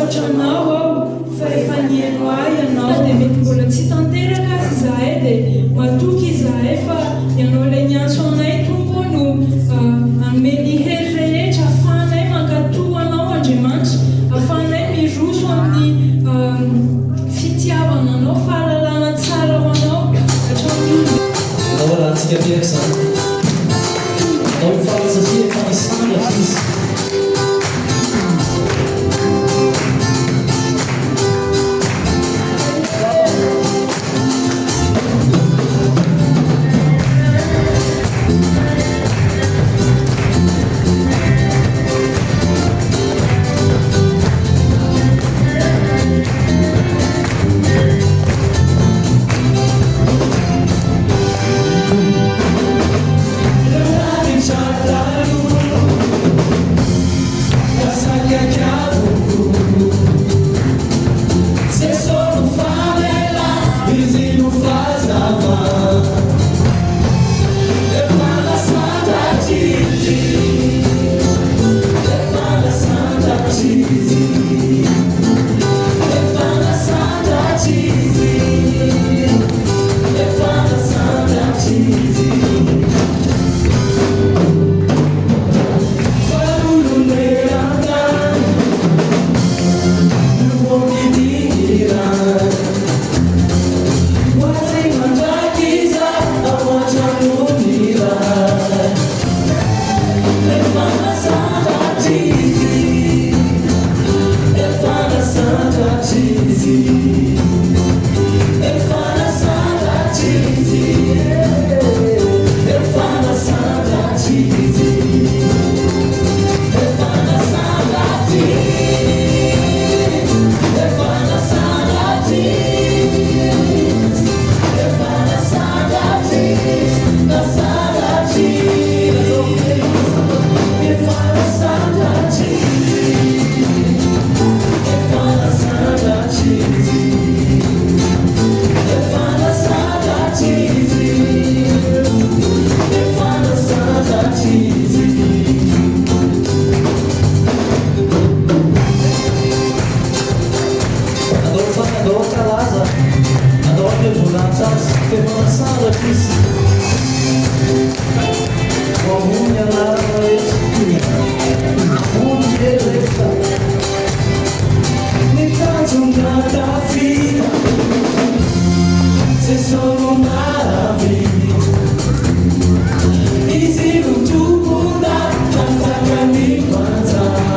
Misaotra Anao aho fa efa nihaino ahy Ianao. Na dia mety mbola tsy tanteraka aza izahay dia matoky izahay fa Ianao ilay niantso anay Tompo ô no hanome ny hery rehetra afahanay mankatò Anao Andriamanitra, afahanay miroso amin'ny fitiavana Anao, fahalalana tsara ho Anao hatramin'ny olombelona. Andao arahantsika mihaka izany. Andao hifaly satria efa nisandratra izy. Andao fa andao hankalaza, andao hanome voninahitra Azy, fa efa nasandratra Izy. Ho ambony ny anarana rehetra, ambony ny hery rehetra. Ny tanjona tafita, Jeso no mahavita. Izy no tompon-danitra, mpanjaka ny mpanjaka.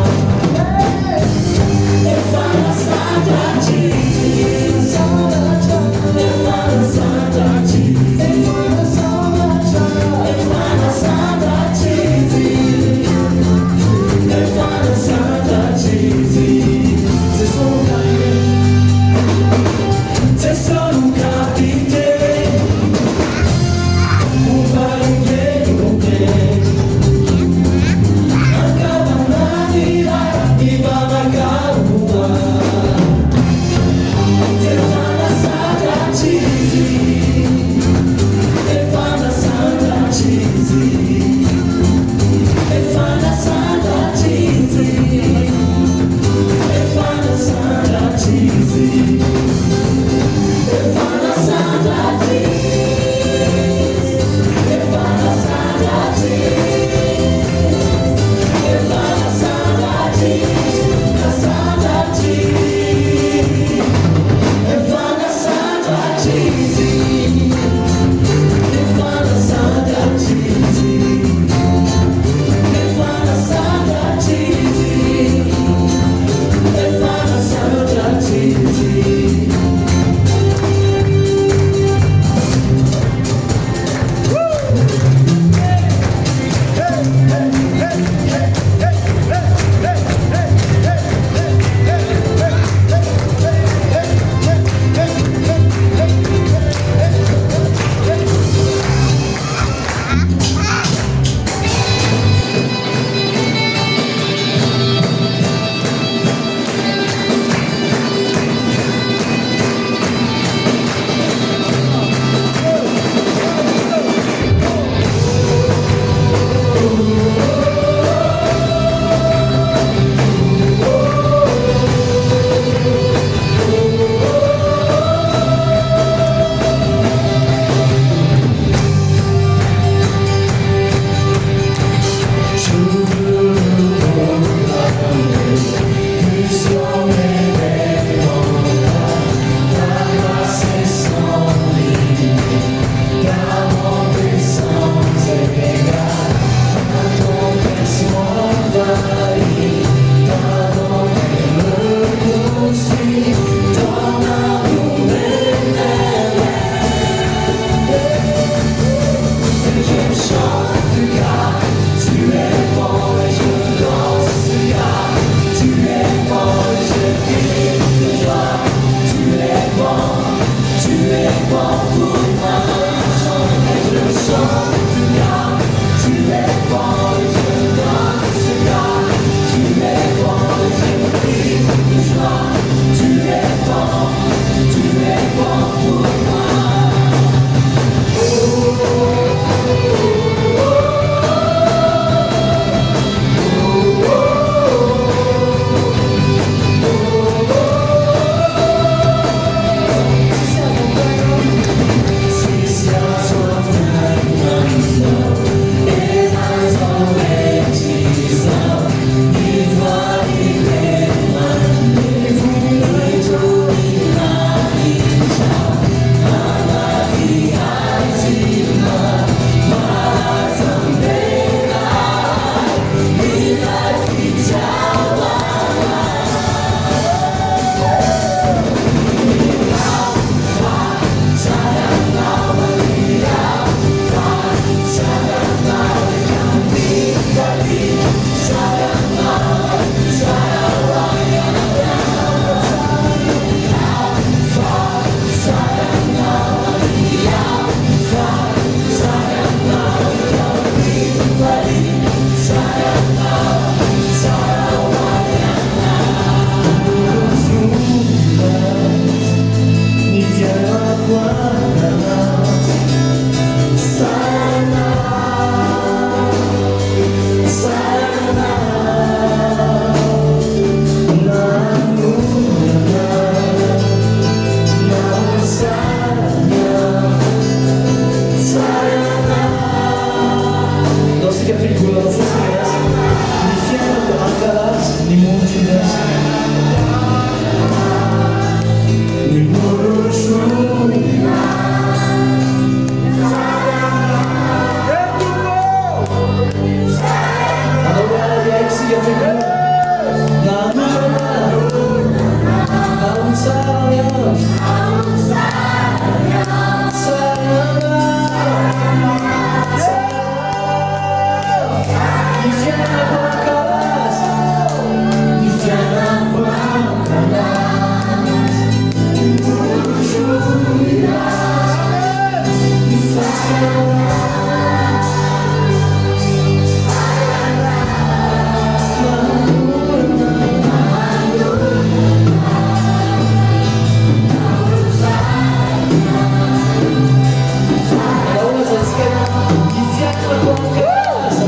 fiainako ankalaza.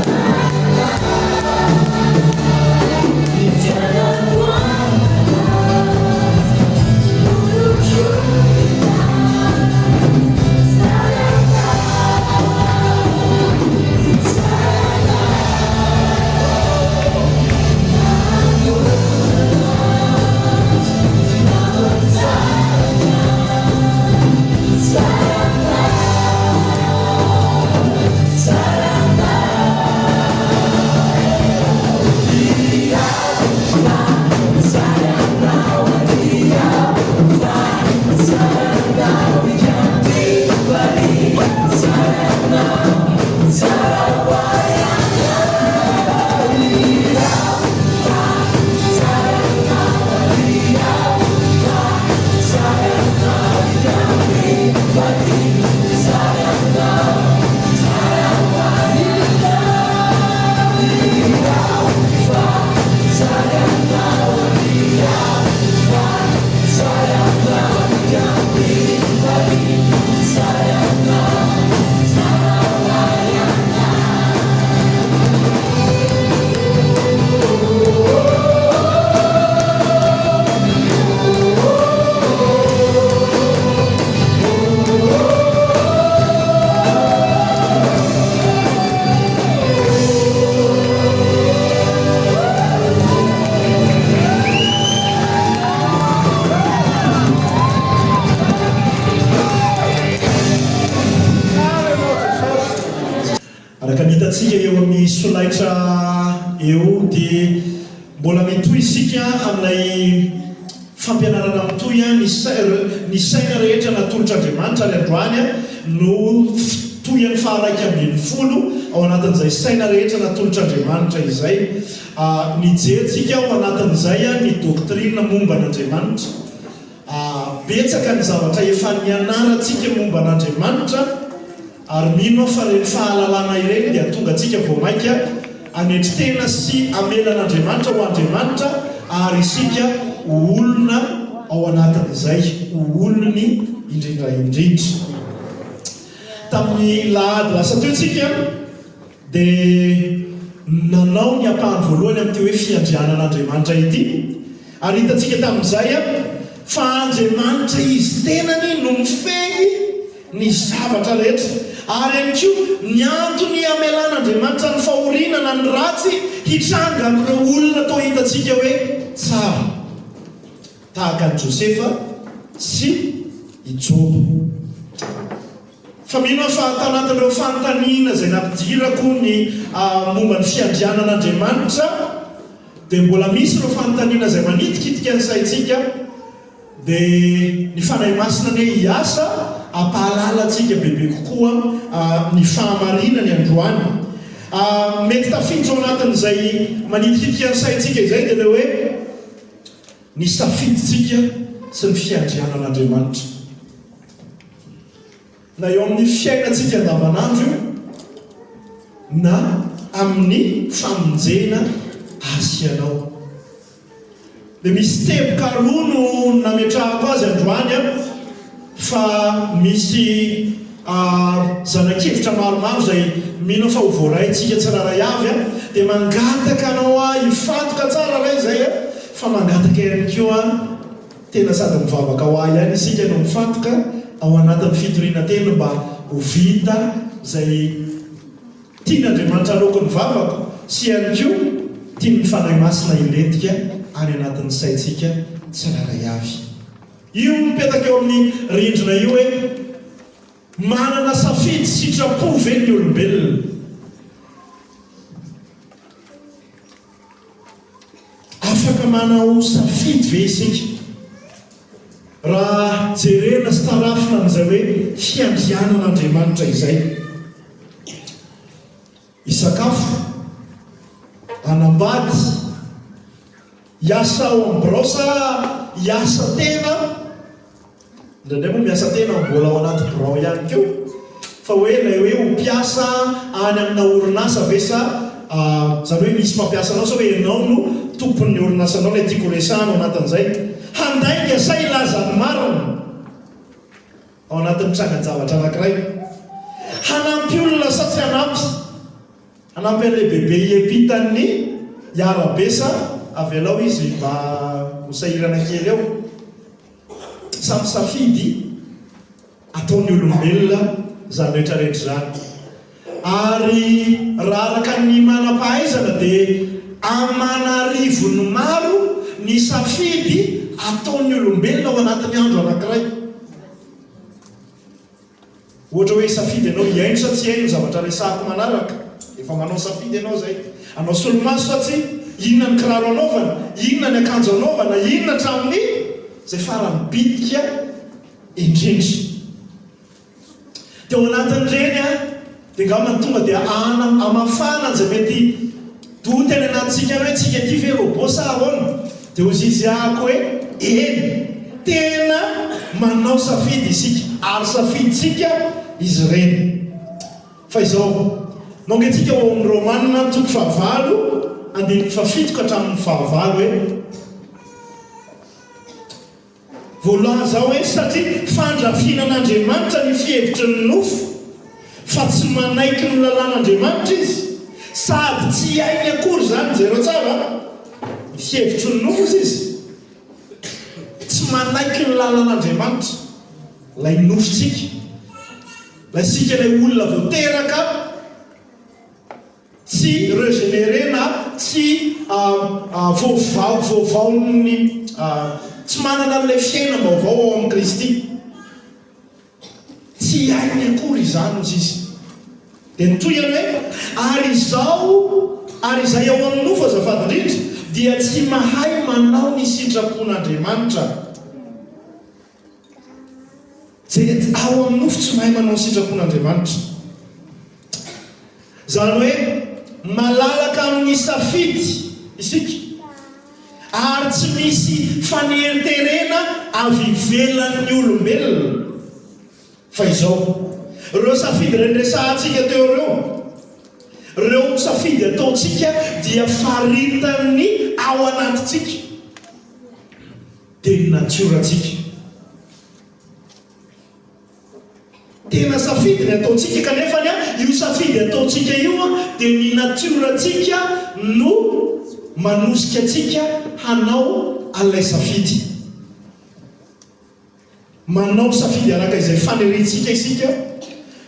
Ny fiainako Araka ny hitantsika eo amin'ny solaitra eo dia mbola mitohy isika amin'ilay fampianarana mitohy ny ny saina rehetra natolotr'Andriamanitra ary androany no fitohian'ny faha-11 ao anatin'izay saina rehetra natolotr'Andriamanitra izay. Nijery tsika ao anatin'izay ny doctrine momba an'Andriamanitra. Betsaka ny zavatra efa nianarantsika momba an'Andriamanitra ary mino aho fa ireny fahalalana ireny dia hahatonga antsika vao mainka hanetry tena sy hamela an'Andriamanitra ho Andriamanitra ary isika ho olona ao anatin'izay, ho olony indrindra indrindra. Tamin'ny lahady lasa teo tsika dia nanao ny ampahany voalohany amin'ity hoe fiandrianan'Andriamanitra ity, ary hitantsika tamin'izay fa Andriamanitra Izy tenany no mifehy ny zavatra rehetra, ary ihany koa ny antony hamelan'Andriamanitra ny fahoriana na ny ratsy hitranga amin'ireo olona toa hitantsika hoe tsara, tahaka an'i Josefa sy i Joba. Fa mino aho fa tanatin'ireo fanontaniana izay nampidirako ny momba ny fiandrianan'Andriamanitra dia mbola misy ireo fanontaniana izay manitikitika ny saintsika, dia ny Fanahy Masina anie hiasa hampahalala antsika bebe kokoa ny fahamarinany androany. Mety tafiditra ao anatin'izay manitikitika ny saintsika izay dia ilay hoe ny safidintsika sy ny fiandrianan'Andriamanitra. Na eo amin'ny fiainantsika andavanandro io na amin'ny famonjena ahy sy ianao. Dia misy teboka roa no nametrahako azy androany an, fa misy zana-kevitra maromaro izay mino aho fa ho voaraintsika tsirairay avy an, dia mangataka anao aho hifantoka tsara ray izay an, fa mangataka ihany koa Tena sady mivavaka ho ahy ihany isika no mifantoka ao anatin'ny fitoriana teny mba ho vita izay tian'Andriamanitra aloaky ny vavako sy ihany koa tian'ny Fanahy Masina hilentika any anatin'ny saintsika tsirairay avy. Io mipetaka eo amin'ny rindrina io hoe manana safidy sitrapo ve ny olombelona? Afaka manao safidy ve isika? Raha jerena sy tarafina amin'izay hoe fiandrianan'Andriamanitra izay, hisakafo, hanambady, hiasa ao amin'ny birao sa hiasa tena? Indraindray moa miasa tena mbola ao anaty birao ihany koa fa hoe ilay hoe ho mpiasa any amina orinasa ve sa izany hoe misy mpampiasa anao sa hoe ianao no tompon'ny orinasanao ilay tiako horesahana ao anatin'izay. Handainga sa hilaza ny marina ao anatin'ny trangan-javatra anankiray? Hanampy olona sa tsy hanampy? Hanampy an'ilay bebe hiampitan'ny arabe sa avelao izy mba ho sahirana kely eo? Samy safidy ataon'ny olombelona izany rehetra rehetra izany. Ary raha araka ny manam-pahaizana dia aman'arivony maro ny safidy ataon'ny olombelona ao anatin'ny andro anankiray. Ohatra hoe hisafidy ianao hihaino sa tsy hihaino ny zavatra resahako manaraka. Efa manao safidy ianao izay. Hanao solomaso sa tsia? Inona ny kiraro anaovana? Inona ny akanjo anaovana? Inona hatramin'ny izay farany bitika indrindra. Dia ao anatin'ireny dia angamba ny tonga dia hamafana an'izay mety doute any anatintsika any hoe tsika ity ve robot sa ahoana? Dia hoy izy ahako hoe eny, tena manao safidy isika ary safidintsika izy ireny. Fa izao, naonga antsika ao amin'ny Romana toko fahavalo andininy fahafito ka hatramin'ny fahavalo hoe, Voalaza ao hoe satria fandrafianan'Andriamanitra ny fihevitry ny nofo, fa tsy manaiky ny lalàn'Andriamanitra izy, sady tsy hainy akory izany, jereo tsara an, ny fihevitry ny nofo izy izy, tsy manaiky ny lalàn'Andriamanitra, ilay nofontsika, ilay isika ilay olona vao teraka, Tsy regenerer na tsy voavao vaovaon'ny tsy manana an'ilay fiainam-baovao ao amin'i Kristy. Tsy hainy akory izany hozy izy. Dia ny tohiny hoe, ary izao, ary izay ao amin'ny nofo azafady indrindra, dia tsy mahay manao ny sitrapon'Andriamanitra. Izay ao amin'ny nofo tsy mahay manao ny sitrapon'Andriamanitra. Izany hoe malalaka amin'ny safidy isika ary tsy misy faneriterena avy ivelan'ny olombelona. Fa izao, ireo safidy ireny resahantsika teo ireo, ireo safidy ataontsika dia faritan'ny ao anatintsika. Dia ny natiorantsika. Tena safidy ny ataontsika kanefa ny io safidy ataontsika io dia ny natiorantsika no manosika antsika hanao an'ilay safidy. Manao safidy araka izay faniriantsika isika,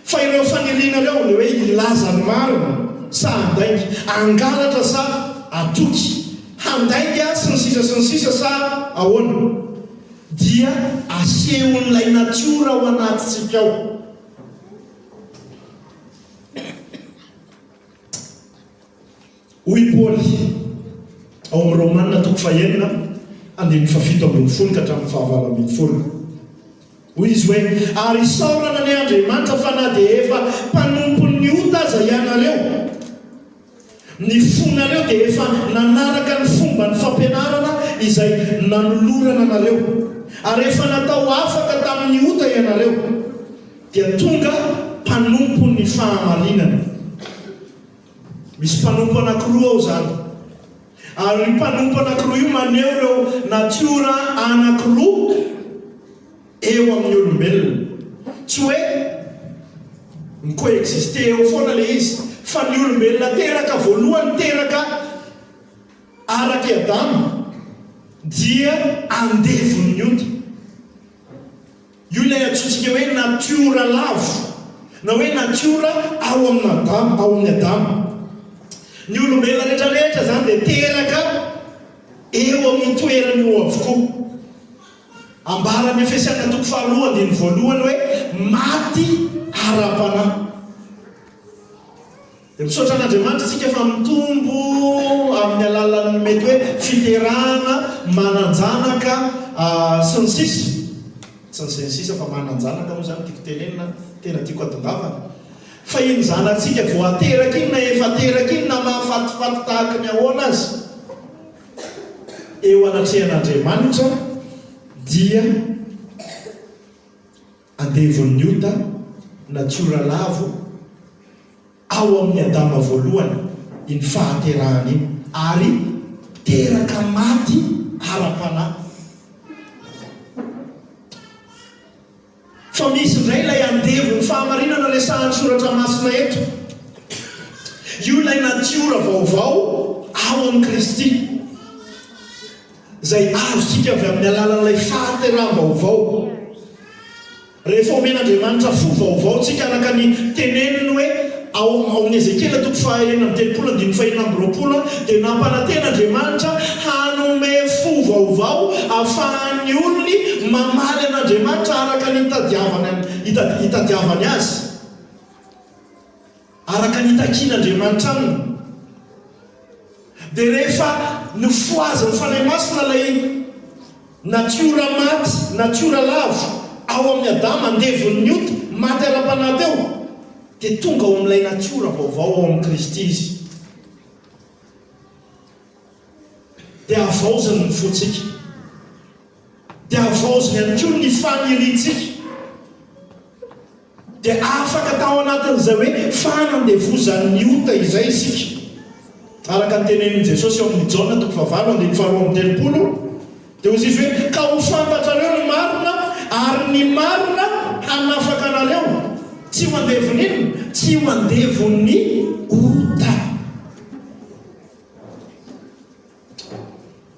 fa ireo faniriana ireo, ilay hoe hilaza ny marina sa handainga, hangalatra sa hatoky, handainga sy ny sisa sy ny sisa sa ahoana, dia asehon'ilay natiora ao anatintsika ao. Hoy i Paoly ao amin'ny Romana toko fahenina, andininy fahafito ambin'ny folo ka hatramin'ny fahavalo ambin'ny folo. Hoy izy hoe, Ary isaorana anie Andriamanitra fa na dia efa mpanompon'ny ota aza ianareo, ny fonareo dia efa nanaraka ny fomban'ny fampianarana izay nanolorana anareo, ary efa natao afaka tamin'ny ota ianareo, dia tonga mpanompon'ny fahamarinana. Misy mpanompo anankiroa ao izany. Ary io mpanompo anankiroa io maneho ireo natiora anankiroa eo amin'ny olombelona. Tsy hoe mi-coexister eo foana ilay izy, fa ny olombelona teraka voalohany teraka arak'i Adama dia andevon'ny ota. Io ilay antsointsika hoe natiora lavo, na hoe natiora ao amin'Adama, ao amin'i Adama. Ny olombelona rehetra rehetra izany dia teraka eo amin'io toerana io avokoa. Ambaran'ny Efesiana toko faharoa andininy voalohany hoe maty ara-panahy. Dia misaotra an'Andriamanitra isika fa mitombo amin'ny alalan'ny mety hoe fiterahana, manan-janaka sy ny sisa. Tsy ny sy ny sisa fa manan-janaka moa izany tiako tenenina, tena tiako hatongavana. Fa iny zanatsika vao ateraka iny na efa teraka iny na mahafatifaty tahaky ny ahoana aza, eo anatrehan'Andriamanitra dia andevon'ny ota, natiora lavo, Ao amin'i Adama voalohany iny fahaterahana iny, ary teraka maty ara-panahy. Fa misy indray ilay andevon'ny fahamarinana resahan'ny Soratra Masina eto. Io ilay. natiora vaovao ao amin'i Kristy, izay azontsika avy amin'ny alalan'ilay fahateraham-baovao. Rehefa omen'Andriamanitra fo vaovao antsika araka ny teneniny hoe ao ao amin'ny Ezekiela toko faha 36 andininy faha 26 dia nampanantena Andriamanitra hanome fo vaovao ahafahan'ny olony mamaly an'Andriamanitra araka ny itadiavany itadiavany azy. Araka ny itakian'Andriamanitra aminy. Dia rehefa nofohazin'ny Fanahy Masina ilay natiora maty, natiora lavo, ao amin'i Adama, andevon'ny ota, maty ara-panahy teo, dia tonga ao amin'ilay natiora vaovao ao amin'i Kristy izy. Dia havaoziny ny fontsika. Dia havaoziny ihany koa ny faniriantsika. Dia afaka tao anatin'izay hoe fanandevozan'ny ota izay isika. Araka ny tenenin'i Jesosy ao amin'ny Jaona toko fahavalo andininy faharoa amby 30, dia hoy Izy hoe, Ka ho fantatrareo ny marina, ary ny marina hanafaka anareo. Tsy ho andevon'inona? Tsy ho andevon'ny ota.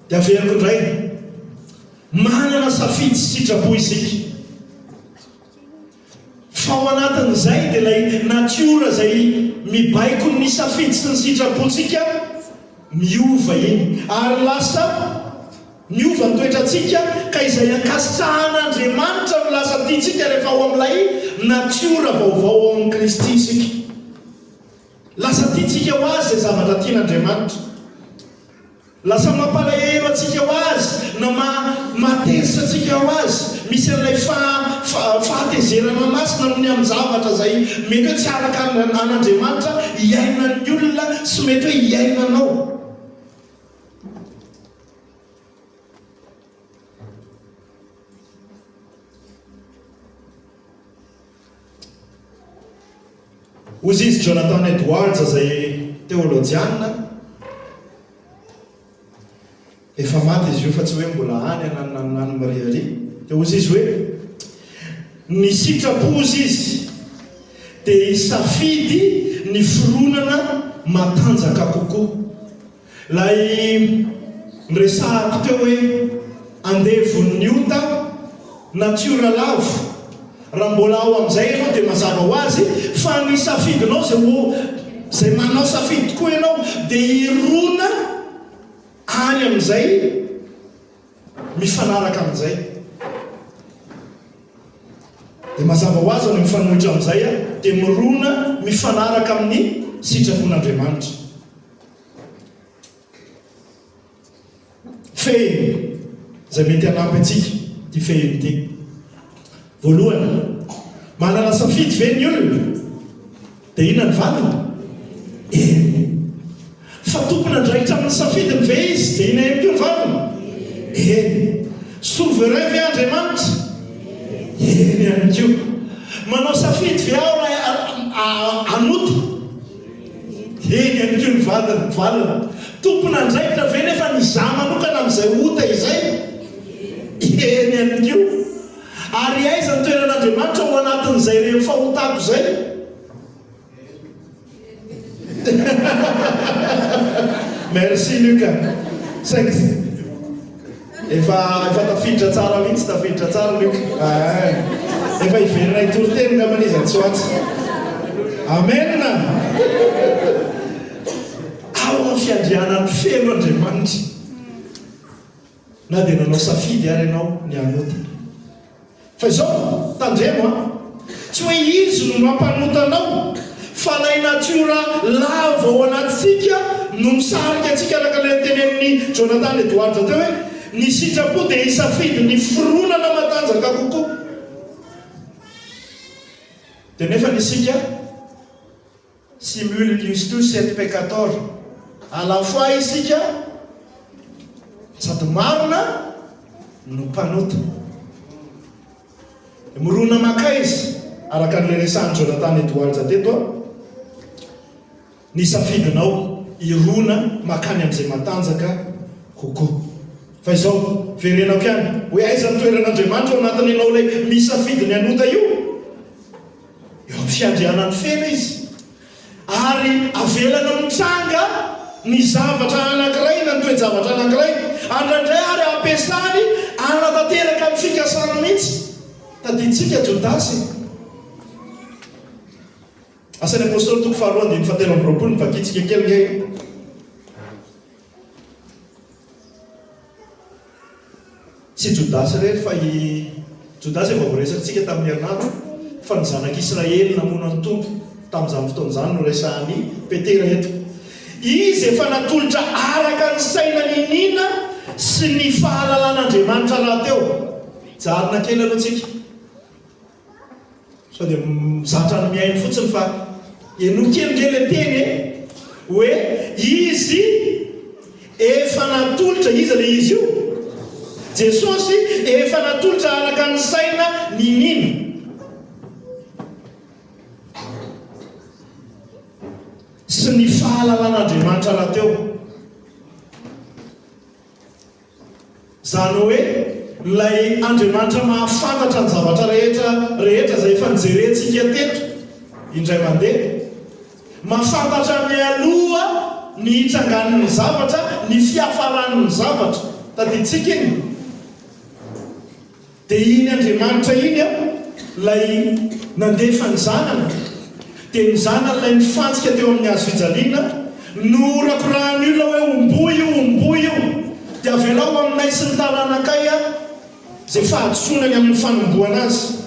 Dia averiko indray, manana safidy sy sitrapo isika. Fa ao anatin'izay dia ilay natiora izay mibaiko ny safidy sy ny sitrapontsika miova iny. Ary lasa miova ny toetrantsika ka izay ankasitrahan'Andriamanitra no lasa tiantsika rehefa ao amin'ilay natiora vaovao ao amin'i Kristy isika. Lasa tiantsika ho azy izay zavatra tian'Andriamanitra. Lasa mampalahelo antsika ho azy na mahatezitra antsika ho azy. Misy an'ilay fahatezerana masina noho ny amin'ny zavatra izay mety hoe tsy araka an'Andriamanitra iainan'ny olona sy mety hoe iainanao. Hoy izy Jonathan Edwards izay teolojiana, efa maty izy io fa tsy hoe mbola any anananany miriaria, dia hoy izy hoe, ny sitrapo hozy izy dia hisafidy ny fironana matanjaka kokoa. Ilay niresahako teo hoe andevon'ny ota, natiora lavo. Raha mbola ao amin'izay ianao dia mazava ho azy fa ny safidinao izay ho izay manao safidy tokoa ianao dia hirona any amin'izay mifanaraka amin'izay. Dia mazava ho azy ny mifanohitra amin'izay dia mirona mifanaraka amin'ny sitrapon'Andriamanitra. Fehiny, izay mety hanampy antsika ity fehiny ity. Voalohany, manana safidy ve ny olona? Dia inona ny valiny? Eny. Fa tompon'andraikitra amin'ny safidiny ve izy? Dia inona ihany koa ny valiny? Eny. Souverain ve Andriamanitra? Eny ihany koa. Manao safidy ve aho raha hanota? Eny ihany koa ny vadiny, valiny. Tompon'andraikitra ve nefa ny izaho manokana amin'izay ota izay? Eny ihany koa. Ary aiza ny toeran'Andriamanitra ao anatin'izay ireny fahotako izay? Merci Luc. Saingy Efa efa tafiditra tsara mihitsy, tafiditra tsara Luc. Ahay. Efa hiverina hitory teny ngambany izy atsy ho atsy. Amen. Ao amin'ny fiandrianany feno Andriamanitra. Na dia nanao safidy ary ianao ny hanota. Fa izao, tandremo an! Tsy hoe izy no mampanota anao, fa ilay natiora lavo ao anatintsika no misarika antsika araka ilay notenenin'i Jonathan Edwards teo hoe, ny sitrapo dia hisafidy ny fironana matanjaka kokoa. Dia nefany isika Simul iustus et peccator, à la fois isika sady marina no mpanota. Mirona mankaiza, araka an'ilay resahan'i Jonathan Edwards teto, ny safidinao hirona mankany amin'izay matanjaka kokoa. Fa izao, verenako ihany, hoe aiza ny toeran'Andriamanitra ao anatin'ianao ilay misafidy ny hanota io? Eo amin'ny fiandrianany feno izy. Ary avelany mitranga ny zavatra anankiray na ny toe-javatra anankiray. Andraindray ary ampiasany hanatanteraka ny fikasany mihitsy. Tadidintsika Jodasy. Asan'ny Apostoly toko faharoa andininy fahatelo amby 20 no vakintsika kely nge. Tsy Jodasy irery fa i Jodasy efa voaresakintsika tamin'ny herinandro fa ny zanak'Israely namono an'ny Tompo tamin'izany fotoana izany no resahan'i Petera eto. Izy efa natolotra araka ny saina niniana sy ny fahalalan'Andriamanitra rahateo. Mijanona kely aloha tsika. Sao dia mizatra ny mihaino fotsiny fa henoy kely nge le teny e! Hoe izy efa natolotra, iza le izy io? Jesosy efa natolotra araka ny saina niniana. Sy ny fahalalan'Andriamanitra rahateo. Izany hoe, ilay Andriamanitra mahafantatra ny zavatra rehetra rehetra izay efa nojerentsika teto indray mandeha, mahafantatra mialoha ny hitrangan'ny zavatra, ny fiafaran'ny zavatra. Tadidintsika iny? Dia iny Andriamanitra iny an, ilay nandefa ny Zanany, dia ny Zanany ilay nifantsika teo amin'ny hazo fijaliana, nohorakorahan'ny olona hoe homboy io, homboy io, dia avelao aminay sy ny taranakay an, izay fahadisoana ny amin'ny fanombohana azy.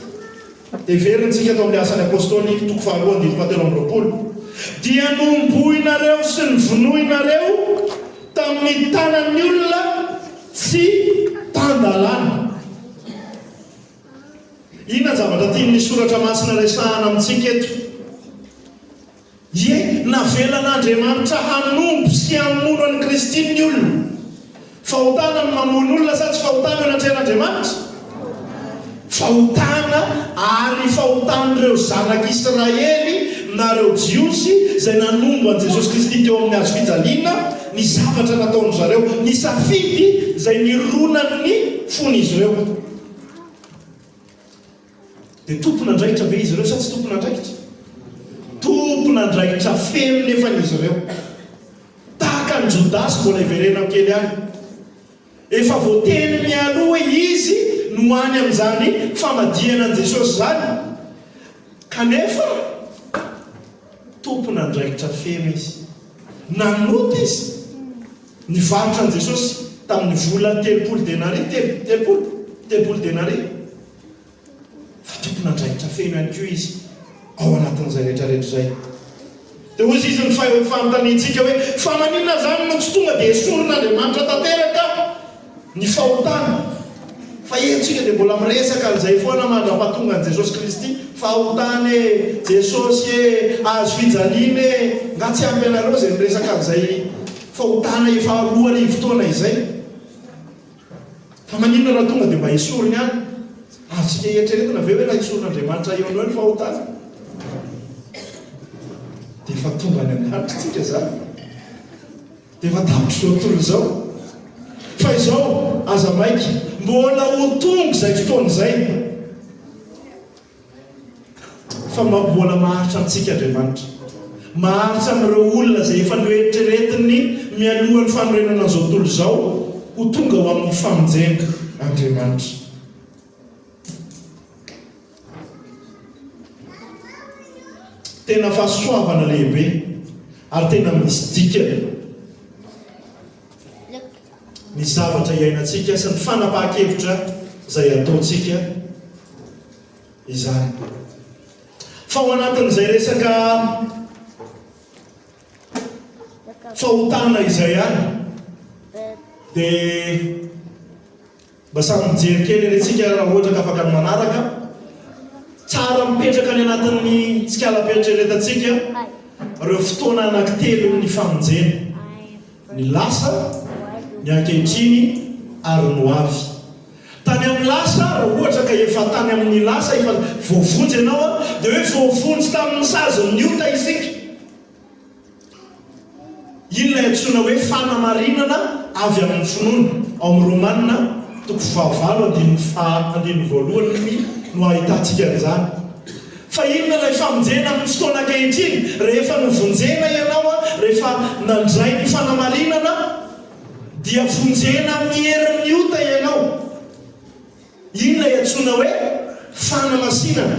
Dia heverintsika ato amin'ny Asan'ny Apostoly toko faharoa andininy fahatelo amby 20, dia nohomboinareo sy novonoinareo tamin'ny tanan'ny olona tsy tan-dalàna. Inona ny zavatra tian'ny Soratra Masina resahana amintsika eto? Ie, navelan'Andriamanitra hanompo sy hamono an'i Kristy ny olona. Fahotana ny mamono olona sa tsy fahotana eo anatrehan'Andriamanitra? Fahotana ary fahotan'ireo zanak'Israely na ireo Jiosy izay nanombo an'i Jesosy Kristy teo amin'ny hazo fijaliana ny zavatra nataon-dry zareo, ny safidy izay nironan'ny fon'izy ireo. Dia tompon'andraikitra ve izy ireo sa tsy tompon'andraikitra? Tompon'andraikitra feno nefany izy ireo. Tahaka an'i Jodasy mbola hiverenako kely ihany. Efa voateny mialoha hoe izy no any amin'izany famadihana an'i Jesosy izany. Kanefa tompon'andraikitra feno izy. Nanota izy. Nivarotra an'i Jesosy tamin'ny vola 30 denaria, 30, 30 denaria. Fa tompon'andraikitra feno ihany koa izy ao anatin'izay rehetra rehetra izay. Dia hoy izy ny fanontaniantsika hoe, fa maninona izany no tsy tonga dia esorin'Andriamanitra tanteraka ny fahotana? Fa eto isika dia mbola miresaka an'izay foana mandra-pahatonga an'i Jesosy Kristy, fahotana e, Jesosy e, hazo fijaliana e, nga tsy ampy anareo izay miresaka an'izay fahotana efa 2000 taona izay? Fa maninona raha tonga dia mba esoriny any? Azontsika eritreretina ve hoe raha esorin'Andriamanitra eo no eo ny fahotana? Dia efa tonga any an-danitra tsika izany. Dia efa tapitr'izao tontolo izao. Fa izao, aza maika, mbola ho tonga izay fotoana izay. Fa mbola maharitra amintsika Andriamanitra. Maharitra amin'ireo olona izay efa noeritreretiny mialohan'ny fanorenana an'izao tontolo izao ho tonga ho amin'ny famonjena Andriamanitra. Tena fahasoavana lehibe ary tena misy dikany ny zavatra iainantsika sy ny fanapahan-kevitra izay ataontsika. Izany. Fa ao anatin'izay resaka fahotana izay ihany dia mba samy mijery kely anie tsika raha ohatra ka afaka ny manaraka. Tsara mipetraka any anatin'ny tsikalam-pieritreretantsika ireo fotoana anankitelon'ny famonjena. Ny lasa, ny ankehitriny ary ny ho avy. Tany amin'ny lasa, raha ohatra ka efa tany amin'ny lasa, efa voavonjy ianao, dia hoe voavonjy tamin'ny sazin'ny ota isika. Iny ilay antsoina hoe fanamarinana avy amin'ny finoana. Ao amin'ny Romana, toko fahavalo, andininy faha, andininy voalohany no ahitantsika an'izany. Fa inona ilay famonjena amin'ny fotoana ankehitriny? Rehefa novonjena ianao, rehefa nandray ny fanamarinana, dia vonjena amin'ny herin'ny ota ianao. Inona ilay antsoina hoe fanamasinana?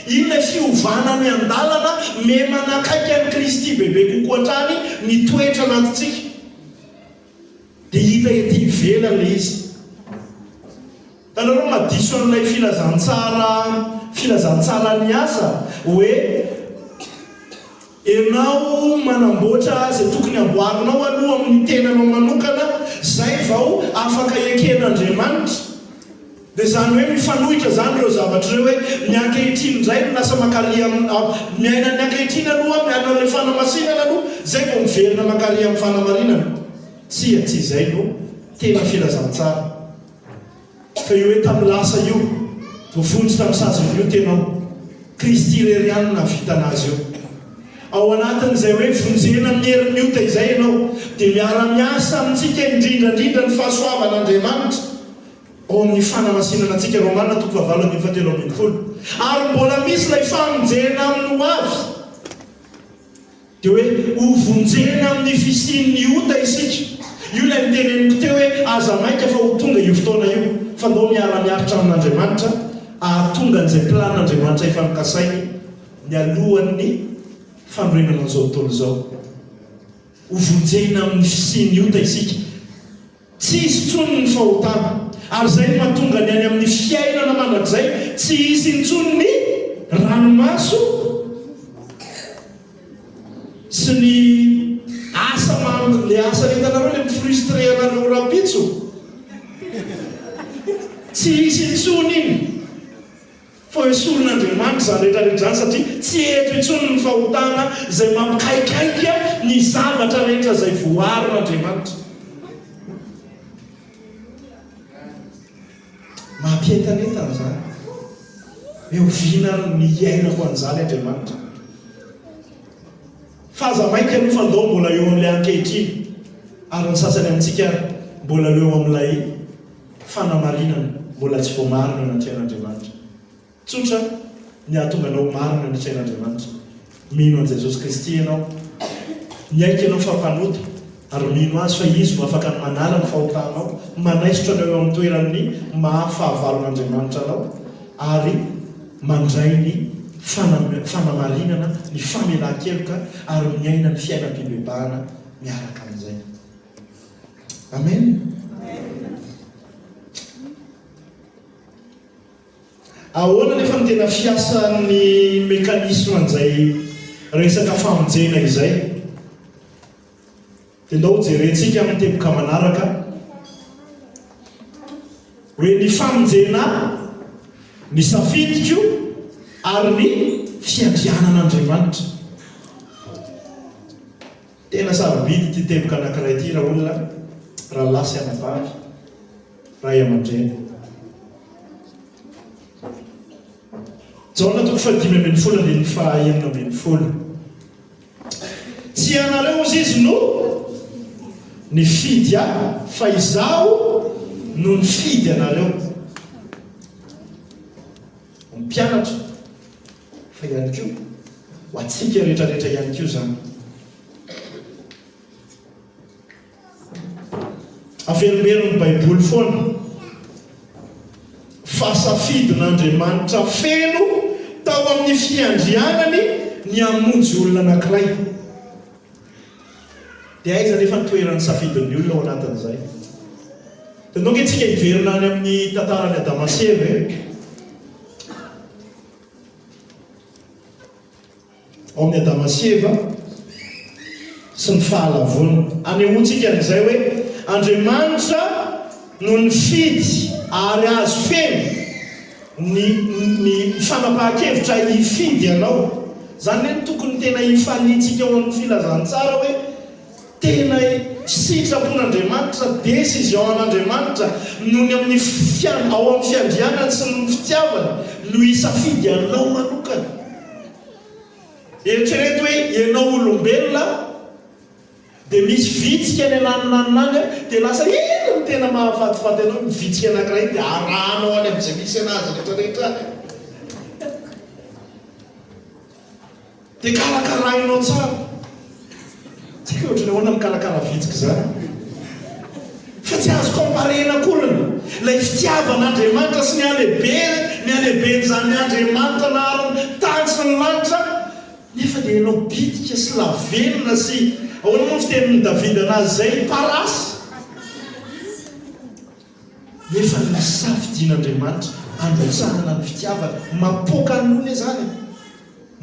Inona ilay fiovana miandalana miha-manakaiky an'i Kristy bebe kokoa hatrany ny toetra anatintsika? Dia hita ety ivelany ilay izy. Hitanareo madiso an'ilay filazantsara filazantsaran'ny asa hoe ianao manamboatra izay tokony amboarinao aloha amin'ny tenanao manokana zay vao afaka eken'Andriamanitra. Dia izany hoe mifanohitra izany ireo zavatra ireo hoe ny ankehitriny indray no lasa mankary amin'ny miaina ny ankehitriny aloha miaina an'ilay fanamasinana aloha zay vao miverina mankary amin'ny fanamarinana. Tsia, tsy izay no tena filazantsara. Fa io hoe tamin'ny lasa io, voavonjy tamin'ny sazin'ny ota ianao. Kristy irery ihany no nahavita an'azy io. Ao anatin'izay hoe vonjena amin'ny herin'ny ota izay ianao, dia miara-miasa amintsika indrindra indrindra ny fahasoavan'Andriamanitra ao amin'ny fanamasinana antsika, Romana toko fahavalo andininy fahatelo ambin'ny folo. Ary mbola misy ilay famonjena amin'ny ho avy. Dia hoe hovonjena amin'ny fisian'ny ota isika. Io ilay noteneniko teo hoe aza maika fa ho tonga io fotoana io, fa ndao miara-miaritra amin'Andriamanitra hahatonga an'izay planin'Andriamanitra efa nokasainy nialohan'ny fanorenana an'izao tontolo izao. Hovonjena amin'ny fisian'ny ota isika. Tsy hisy intsony ny fahotana. Ary izay no mahatonga ny any amin'ny fiainana mandrakizay tsy hisy intsony ny ranomaso sy ny asa mam, le asa le hitanareo le mi-frustrer anareo rahampitso. Tsy hisy intsony iny. Fa hoesorin'Andriamanitra izany rehetra rehetra izany satria tsy eto intsony ny fahotana izay mampikaikaika ny zavatra rehetra izay voarin'Andriamanitra. Mampientanentana izany. Hoe oviana ary ny hiainako an'izany Andriamanitra? Fa aza mainka aloha fa ndao mbola eo amin'ilay ankehitriny ary ny sasany amintsika ary mbola eo amin'ilay fanamarinana mbola tsy voamarina eo anatrehan'Andriamanitra. Tsotra ny hahatonga anao ho marina eo anatrehan'Andriamanitra. Mino an'i Jesosy Kristy ianao. Miaiky ianao fa mpanota ary mino Azy fa Izy no afaka ny manala ny fahotanao, manaisotra anao eo amin'ny toeran'ny maha fahavalon'Andriamanitra anao ary mandray ny fanamarinana, ny famelan-keloka ary miaina ny fiainam-pibebahana miaraka amin'izay. Amen. Ahoana nefa ny tena fiasan'ny mécanisme an'izay resaka famonjena izay? Dia ndao hojerentsika amin'ny teboka manaraka hoe ny famonjena ahy, ny safidiko ary ny fiandrianan'Andriamanitra. Tena sarobidy ity teboka anankiray ity raolona, rahalahy sy anabavy, ray aman-dreny. Jaona toko fahadimy ambin'ny folo andininy faha enina ambin'ny folo. Tsy ianareo hozy izy no nifidy ahy fa izaho no nifidy anareo. Ho mpianatra fa ihany koa ho antsika rehetra rehetra ihany koa izany. Averimberin'ny Baiboly foana fa safidin'Andriamanitra feno tao amin'ny fiandrianany ny hamonjy olona anankiray. Dia aiza anefa ny toeran'ny safidin'ny olona ao anatin'izay? Dia ndao ange tsika hiverina any amin'ny tantaran'i Adama sy Eva e. Ao amin'i Adama sy Eva sy ny fahalavoana. Anehoantsika an'izay hoe Andriamanitra no nifidy ary azo feno ny ny fanapahan-kevitra hifidy anao. Izany ve no tokony tena hifaliantsika ao amin'ny filazantsara hoe Tena sitrapon'Andriamanitra, décision an'Andriamanitra, noho ny amin'ny fian, ao amin'ny fiandrianany sy ny fitiavany no hisafidy anao manokana. Eritrereto hoe ianao olombelona dia misy vitsika any ananonanona any dia lasa iny no tena mahafatifaty anao, ny vitsika anankiray iny dia arahanao any amin'izay misy anazy rehetra rehetra any. Dia karakarainao tsara. Tsy haiko hoe ohatran'ny ahoana mikarakara vitsika izany. Fa tsy azo comparena akoriny. Ilay fitiavan'Andriamanitra sy ny halehibeny, ny halehiben'izany Andriamanitra nahary ny tany sy ny lanitra, nefa dia ianao bitika sy lavenona sy, ahoana moa ny fitenin'i Davida anazy izay, parasy. Nefa nosafidian'Andriamanitra handrotsahana ny fitiavany. Mapoaka ny loha anie izany e!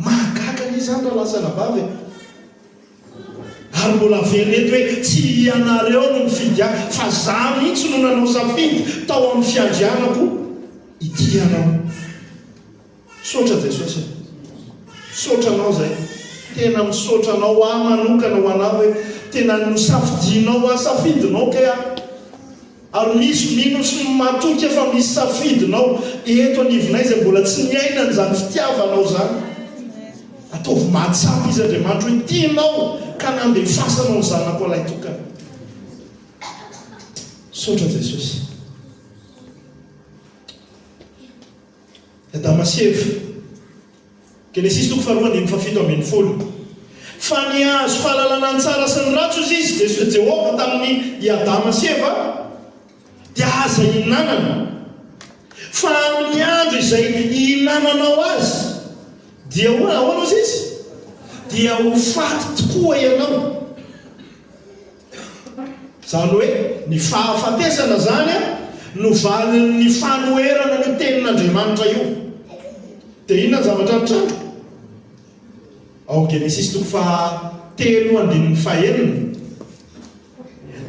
Mahagaga anie izany rahalahy sy anabavy e! Ary mbola averina eto hoe tsy ianareo no nifidy ahy fa za mihitsy no nanao safidy tao amin'ny fiandrianako ity anao. Misaotra Jesosy e! Misaotra anao zay. Tena misaotra anao aho manokana ho anah hoe tena nosafidianao aho, safidinao kay aho. Ary misy mino sy matoky aho fa misy safidinao eto anivonay izay mbola tsy niaina an'izany fitiavanao izany. Ataovy mahatsapa izy Andriamanitra hoe tianao ka nandefasanao ny zanakao lahitokana. Misaotra Jesosy. Adama sy Eva. Genesisy toko faharoa andininy fahafito ambin'ny folo. Fa nihazo fahalalana ny tsara sy ny ratsy hozy izy, Jeso, Jehovah, tamin'ny i Adama sy Eva, dia aza ihinanana. Fa amin'ny andro izay hihinananao azy, dia ho, ahoana hozy izy? Dia ho faty tokoa ianao. Izany hoe ny fahafatesana izany no valin'ny fanoherana an'io tenin'Andriamanitra io. Dia inona ny zavatra nitranga? Ao amin'ny Genesisy toko fahatelo andininy fahenina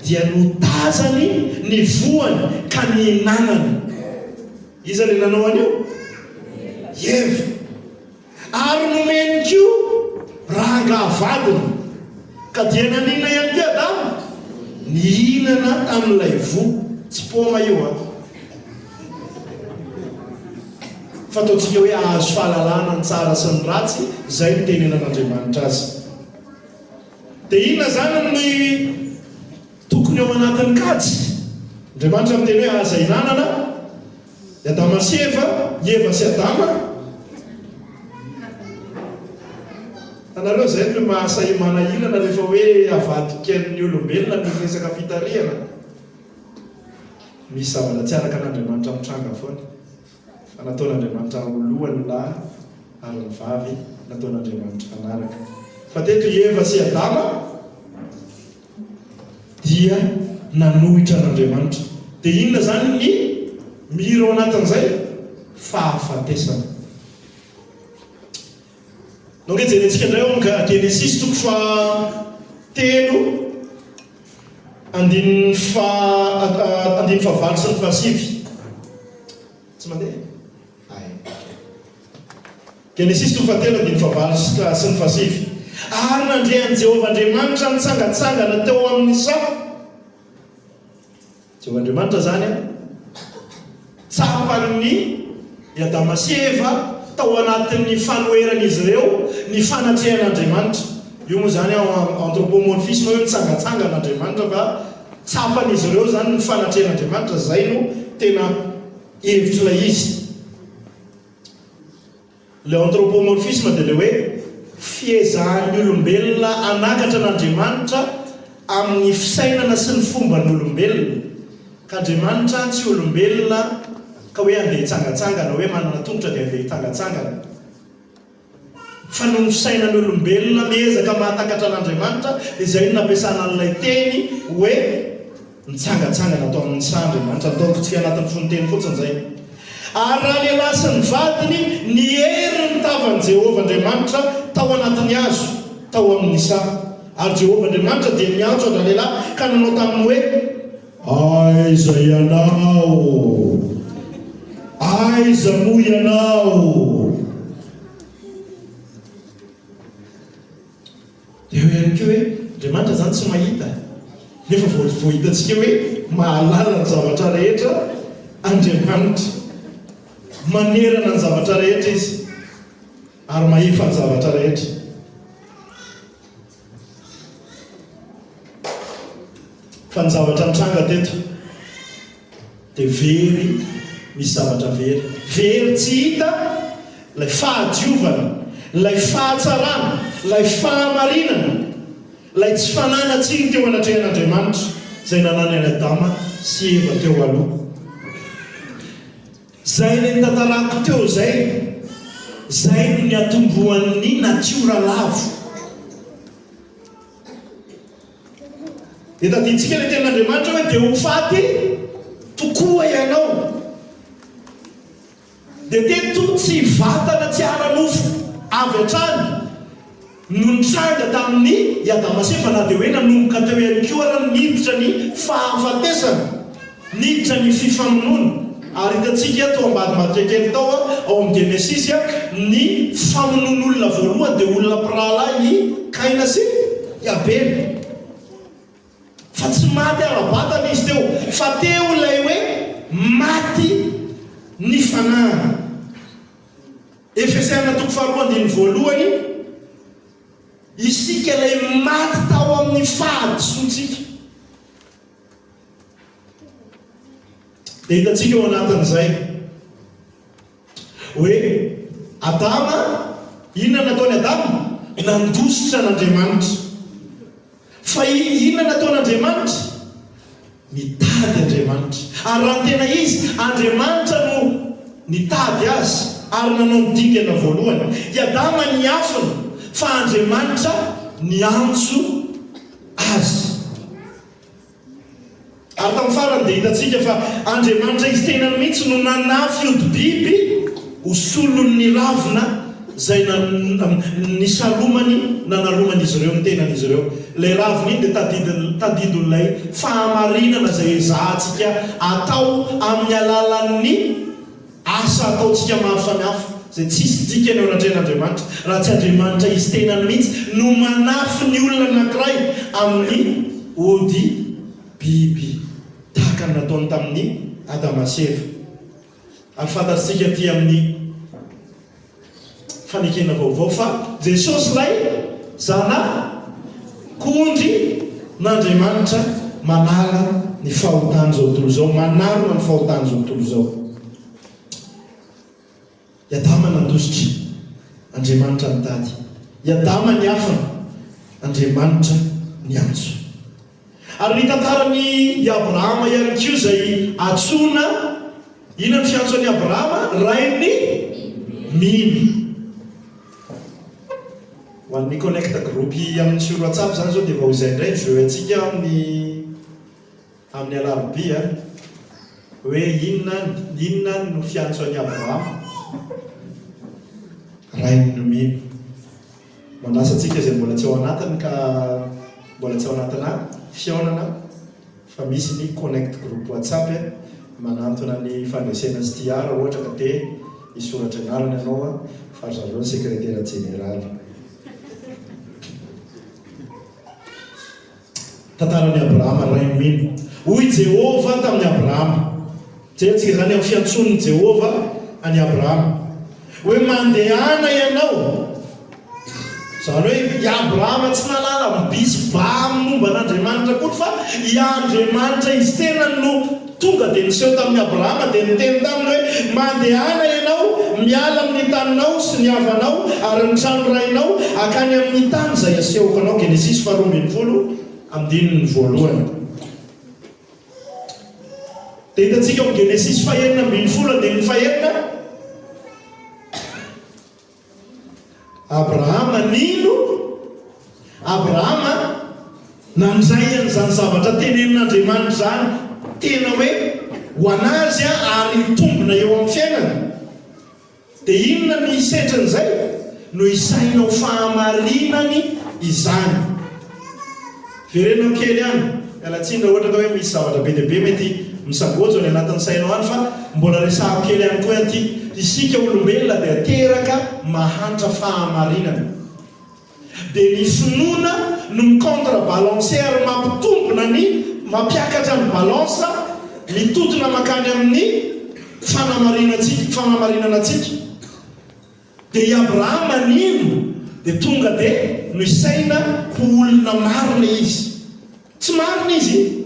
dia notazany ny voany ka nihinanany. Iza ilay nanao an'io? Eva. Ary nomeny koa rangaha vadiny. Ka dia naninona ihany koa Adama? Nihinana tamin'ilay voa. Tsy paoma io an. Fa ataontsika hoe hahazo fahalalana ny tsara sy ny ratsy, izay no tenenan'Andriamanitra azy. Dia inona izany ny tokony ao anatin'ny kajy? Andriamanitra miteny hoe aza ihinanana. I Adama sy Eva, i Eva sy Adama. Hitanareo izay no mahasahy manahirana rehefa hoe avadika ny olombelona ny resaka fitarihana. Misy zavatra tsy araka an'Andriamanitra mitranga foana. Fa nataon'Andriamanitra ho lohany ny lahy ary ny vavy nataon'Andriamanitra hanaraka. Fa teto i Eva sy Adama dia nanohitra an'Andriamanitra. Dia inona izany ny mira ao anatin'izay? Fahafatesana. Donc jerentsika indray ao amin'ny Genesisy toko fahatelo andininy faha andininy fahavalo sy ny fahasivy. Tsy mandeha? Ay. Genesisy toko fahatelo andininy fahavalo sy ny fahasivy. Ary nandre an'i Jehovah Andriamanitra nitsangantsangana teo amin'ny saha. Jehovah Andriamanitra izany an, tsapan'ny i Adama sy Eva tao anatin'ny fanoheran'izy ireo ny fanatrehan'Andriamanitra. Io moa izany anthropomorphisme hoe mitsangantsangana Andriamanitra fa tsapan'izy ireo izany ny fanatrehan'Andriamanitra, izay no tena hevitr'ilay izy. Ilay anthropomorphisme dia ilay hoe fiezahan'ny olombelona hanakatra an'Andriamanitra amin'ny fisainana sy ny fomban'olombelona. Ka Andriamanitra tsy olombelona ka hoe andeha hitsangantsangana, hoe manana tongotra dia andeha hitsangantsangana. Fa noho ny fisainan'ny olombelona miezaka mahatakatra an'Andriamanitra dia izay no nampiasana an'ilay teny hoe Nitsangantsangana tao amin'ny saha Andriamanitra. Ataoko tsy anatin'ny fononteny fotsiny izay. Ary ralehilahy sy ny vadiny niery ny tavan'i Jehovah Andriamanitra tao anatin'ny hazo, tao amin'ny saha. Ary Jehovah Andriamanitra dia niantso an-dralehilahy ka nanao taminy hoe, Aiza ianao? Aiza moa ianao? Dia eo ihany koa hoe Andriamanitra izany tsy mahita, nefa vao vao hitantsika hoe mahalala ny zavatra rehetra Andriamanitra. Manerana ny zavatra rehetra Izy ary mahefa ny zavatra rehetra. Fa ny zavatra nitranga teto dia very, misy zavatra very. Very tsy hita ilay fahadiovana. Ilay fahatsarana, ilay fahamarinana, ilay tsy fananan-tsiny teo anatrehan'Andriamanitra izay nananan'i Adama sy Eva teo aloha. Izay ilay notantarako teo izay, izay no niatombohan'ny natiora lavo. Dia tadidintsika ilay tenin'Andriamanitra hoe dia ho faty tokoa ianao. Dia teto tsy vatana tsy ara-nofo avy hatrany no nitranga tamin'i i Adama sy Eva na dia hoe nanomboka teo ihany koa ara niditra ny fahafatesana, niditra ny fifamonoana. Ary hitantsika tao ambadimbadika kely tao ao amin'ny Genesisy ny famonoan'olona voalohany dia olona mpirahalahy i Kaina sy i Abela. Fa tsy maty ara-batana izy teo, fa teo ilay hoe maty ny fanahiny. Efesiana toko faharoa andininy voalohany, Isika ilay maty tao amin'ny fahadisoantsika. Dia hitantsika ao anatin'izay hoe Adama, inona nataon'i Adama? Nandositra an'Andriamanitra. Fa inona nataon'Andriamanitra? Nitady Andriamanitra. Ary raha ny tena izy, Andriamanitra no nitady azy ary nanao ny dingana voalohany. I Adama niafina, fa Andriamanitra niantso azy. Ary tamin'ny farany dia hitantsika fa Andriamanitra Izy tenany mihitsy no nanafy hodi-biby ho solon'ny ravina izay nisalomany nanaloman'izy ireo ny tenan'izy ireo. Ilay ravina iny dia tadidin'ilay fahamarinana izay ezahantsika atao amin'ny alalan'ny asa ataontsika maro samihafa, izay tsisy dikany eo anatrehan'Andriamanitra, raha tsy Andriamanitra Izy tenany mihitsy no manafy ny olona anankiray amin'ny ody biby, tahaka ny nataony tamin'i Adama sy Eva. Ary fantatsika aty amin'ny Fanekena Vaovao fa Jesosy ilay Zanak'ondry n'Andriamanitra manala ny fahotan'izao tontolo izao, manarona ny fahotan'izao tontolo izao. I Adama nandositra, Andriamanitra nitady. I Adama niafina, Andriamanitra niantso. Ary ny tantaran'i i Abrahama ihany koa izay antsoina, inona ny fiantso an'i Abrahama? Rain'ny mino. Ho an'ny connect groupe amin'ny sur WhatsApp izany izao dia vao izay indray ny jeu antsika amin'ny amin'ny alarobia hoe inona inona no fiantso an'i Abrahama? Rain'ny mino. Manasa antsika izay mbola tsy ao anatiny ka mbola tsy ao anatina fihaonana fa misy ny connect group whatsapp manantona ny fandresena sy TR raha ohatra ka te hisoratra anarana ianao fa ry zareo ny sekretera jeneraly. Tantaran'i Abrahama rain'ny mino. Hoy Jehovah tamin'i Abrahama. Jerentsika izany amin'ny fiantsoan'i Jehovah an'i Abrahama. Hoe mandehana ianao. Izany hoe i Abrahama tsy nahalala bisy ba momba an'Andriamanitra akory fa i Andriamanitra izy tenany no tonga dia niseho tamin'i Abrahama dia niteny taminy hoe mandehana ianao miala amin'ny taninao sy ny havanao ary ny trano rainao hakany amin'ny tany izay asehoko anao Genesisy faharoa ambinifolo andininy voalohany. Dia hitantsika ao amin'ny Genesisy fahenina ambinifolo andininy fahenina, Abrahama nino, Abrahama nandray an'izany zavatra tenenin'Andriamanitra izany tena hoe ho an'azy ary hitombina eo amin'ny fiainany. Dia inona ny setrin'izay? No isaina ho fahamarinany izany. Verenako kely ihany, miala tsiny raha ohatra ka hoe misy zavatra be dia be mety misangojo any anatin'ny sainao any fa mbola resahako kely ihany koa ity. Isika olombelona dia teraka mahantra fahamarinana. Dia ny finoana no mi-contre balancer ary mampitombina ny, mampiakatra ny balance mitotona mankany amin'ny fanamarinantsika, fanamarinana antsika. Dia i Abrahama nino dia tonga dia nosaina ho olona marina izy. Tsy marina izy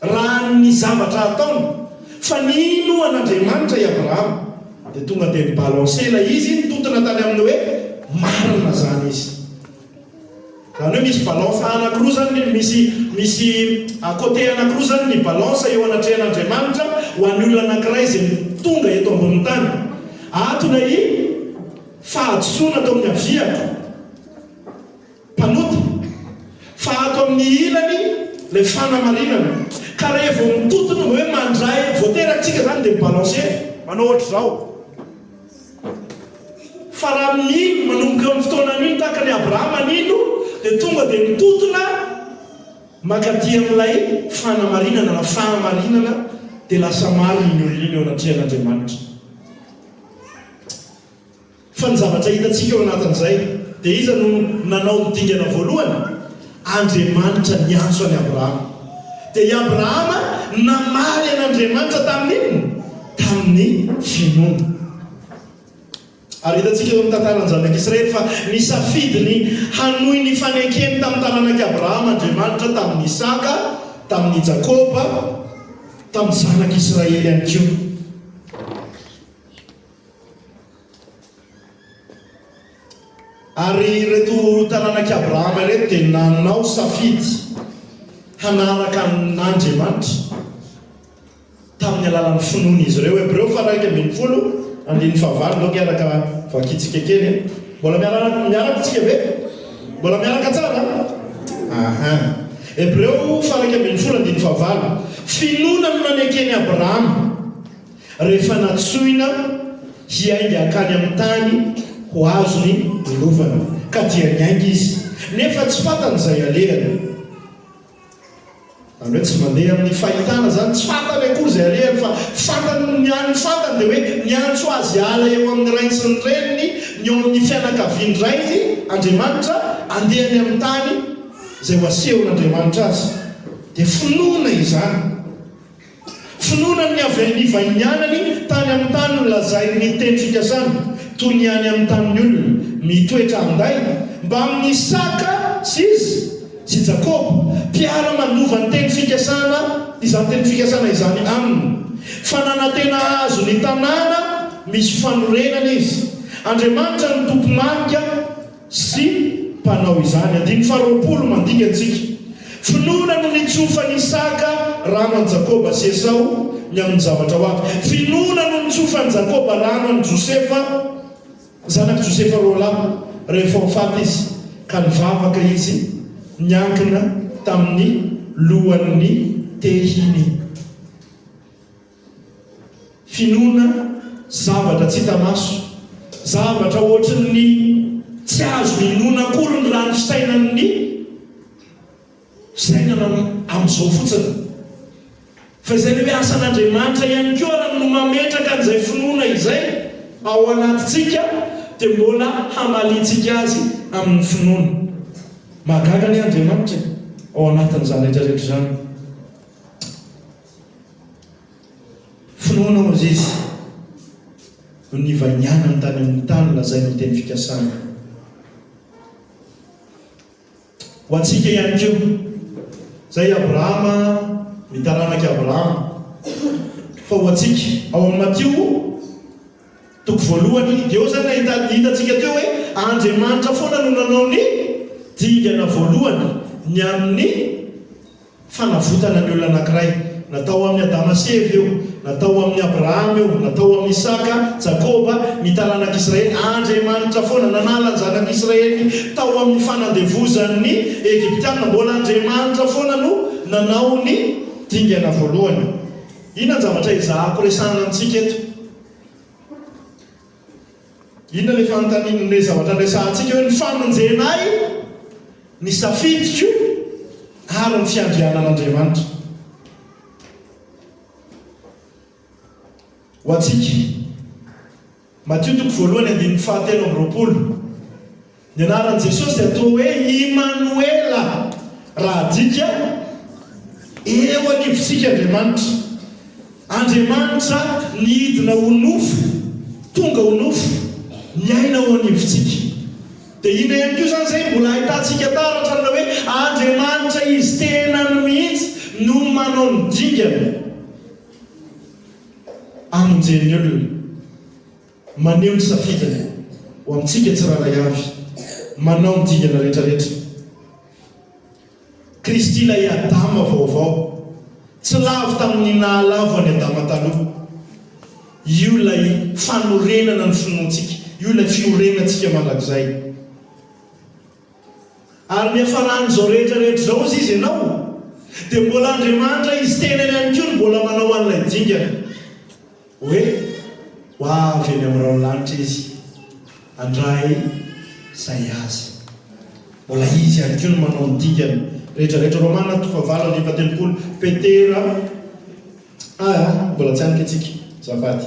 raha ny zavatra ataony fa nino an'Andriamanitra i Abrahama. Dia tonga dia ni-balancer ilay izy, nitontona tany amin'ny hoe Marina izany izy. Izany hoe misy balance anankiroa izany ny, misy, misy à côté anankiroa izany ny balance eo anatrehan'Andriamanitra ho an'ny olona anankiray izay tonga eto ambonin'ny tany. Ato ilay fahadisoana ato amin'ny haviako, mpanota, fa ato amin'ny ilany ilay fanamarinana. Ka rehefa vao mitotona hoe mandray, vao teraka tsika izany dia mi-balancer, manao ohatr'izao. Fa raha mino manomboka eo amin'ny fotoana nino tahaka an'i Abrahama nino dia tonga dia mitotona mankaty amin'ilay fanamarinana na fahamarinana dia lasa marina iny olona iny eo anatrehan'Andriamanitra. Fa ny zavatra hitantsika eo anatin'izay dia iza no nanao ny dingana voalohany? Andriamanitra niantso an'i Abrahama. Dia i Abrahama namaly an'Andriamanitra tamin'ny inona? Tamin'ny finoana. Ary hitantsika eo amin'ny tantaran'ny zanak'Israely fa nisafidy ny hanohy ny fanekeny tamin'ny taranak'i Abrahama Andriamanitra, tamin'i Isaka, tamin'i Jakoba, tamin'ny zanak'Israely ihany koa. Ary ireto taranak'i Abrahama ireto dia nanao safidy hanaraka an'Andriamanitra tamin'ny alalan'ny finoan'izy ireo. Hebreo faha 11, andininy fahavalo, ndao hiaraka vakintsika kely e. Mbola miaraka miaraka tsika ve? Mbola miaraka tsara? Aha. Hebreo faha 11, andininy fahavalo. Finoana no naneken'i Abrahama. Rehefa nantsoina hiainga hankany amin'ny tany ho azony ny lovany, ka dia niainga izy, nefa tsy fantany izay alehany. Izany hoe tsy mandeha amin'ny fahitana izany, tsy fantany akory izay alehany, fa fantany, ny hany fantany dia hoe niantso azy hiala eo amin'ny rainy sy ny reniny, ny eo amin'ny fianakavian-drainy Andriamanitra, handeha any amin'ny tany izay ho asehon'Andriamanitra azy. Dia finoana izany. Finoana ny avy any Nivainianany tany amin'ny tany nolazain'ny teny fikasana, toy ny any amin'ny tanin'ny olona mitoetra an-day, mbamin'i Isaka sy izy sy Jakoba, mpiara-mandova ny teny fikasana izany teny fikasana izany aminy. Fa nanantena hahazo ny tanàna misy fanorenana izy. Andriamanitra no tompo-marika. Sy mpanao izany. Andininy faharoapolo, Mandika antsika. Finoana no nitsofan'i Isaka rano an'i Jakoba sy Esao ny amin'ny zavatra ho avy. Finoana no nitsofan'i Jakoba rano an'i Josefa, zanak'i Josefa roalahy, rehefa ho faty izy, ka nivavaka izy niankina tamin'ny lohan'ny tehiny. Finoana zavatra tsy hita maso, zavatra ohatry ny tsy azo inoana akory ny raha ny fisainan'ny fisainana amin'izao fotsiny. Fa izay ilay hoe asan'Andriamanitra ihany koa ary no mametraka an'izay finoana izay ao anatintsika dia mbola hamaliantsika azy amin'ny finoana. Mahagaga anie Andriamanitra e, ao anatin'izany rehetra rehetra izany. Finoana hozy izy no nivahinianany tany amin'ny tany lazainy ho teny fikasana. Ho antsika ihany koa, izay Abrahama, ny taranak'i Abrahama, fa ho antsika, ao amin'ny Matio, toko voalohany, dia eo izany nahita, hitantsika teo hoe Andriamanitra foana no nanao ny dingana voalohany ny amin'ny Fanavotana ny olona anankiray. Natao amin'i Adama sy Eva io, natao amin'i Abrahama io, natao amin'i Isaka, Jakoba, ny taranak'Israely. Andriamanitra foana nanala ny zanak'Israely tao amin'ny fanandevozan'ny Egyptiana. Mbola Andriamanitra foana no nanao ny dingana voalohany. Inona ny zavatra ezahako resahana amintsika eto? Inona ilay fanontaniana, ilay zavatra niresahantsika hoe ny famonjena ahy, ny safidiko ary ny fiandrianan'Andriamanitra. Ho antsika, Matio toko voalohany andininy fahatelo amby 20. Ny anaran'i Jesosy dia atao hoe Imanoela, raha adika, eo anivontsika Andriamanitra. Andriamanitra nidina ho nofo, tonga ho nofo, miaina ao anivontsika. Dia inona ihany koa izany izay mbola ahitantsika taratra an'ilay hoe Andriamanitra Izy tenany mihitsy no manao ny dingana hamonjen'ny olona. Maneho ny safidiny. Ho amintsika tsirairay avy, manao ny dingana rehetrarehetra. Kristy ilay Adama vaovao. Tsy lavo tamin'ny nahalavo an'i Adama taloha. Io ilay fanorenana ny finoantsika, io ilay fiorenantsika mandrakizay. Ary ny hiafaran'izao rehetra rehetra izao hozy izy ianao, dia mbola Andriamanitra Izy tenany ihany koa no mbola manao an'ilay dingana. Hoe ho avy eny amin'ny rahon'ny lanitra Izy handray izay Azy. Mbola Izy ihany koa no manao ny dingana rehetra rehetra. Romana toko fahavalo andininy fahatelopolo, Petera, aa, mbola tsy hanika isika, azafady.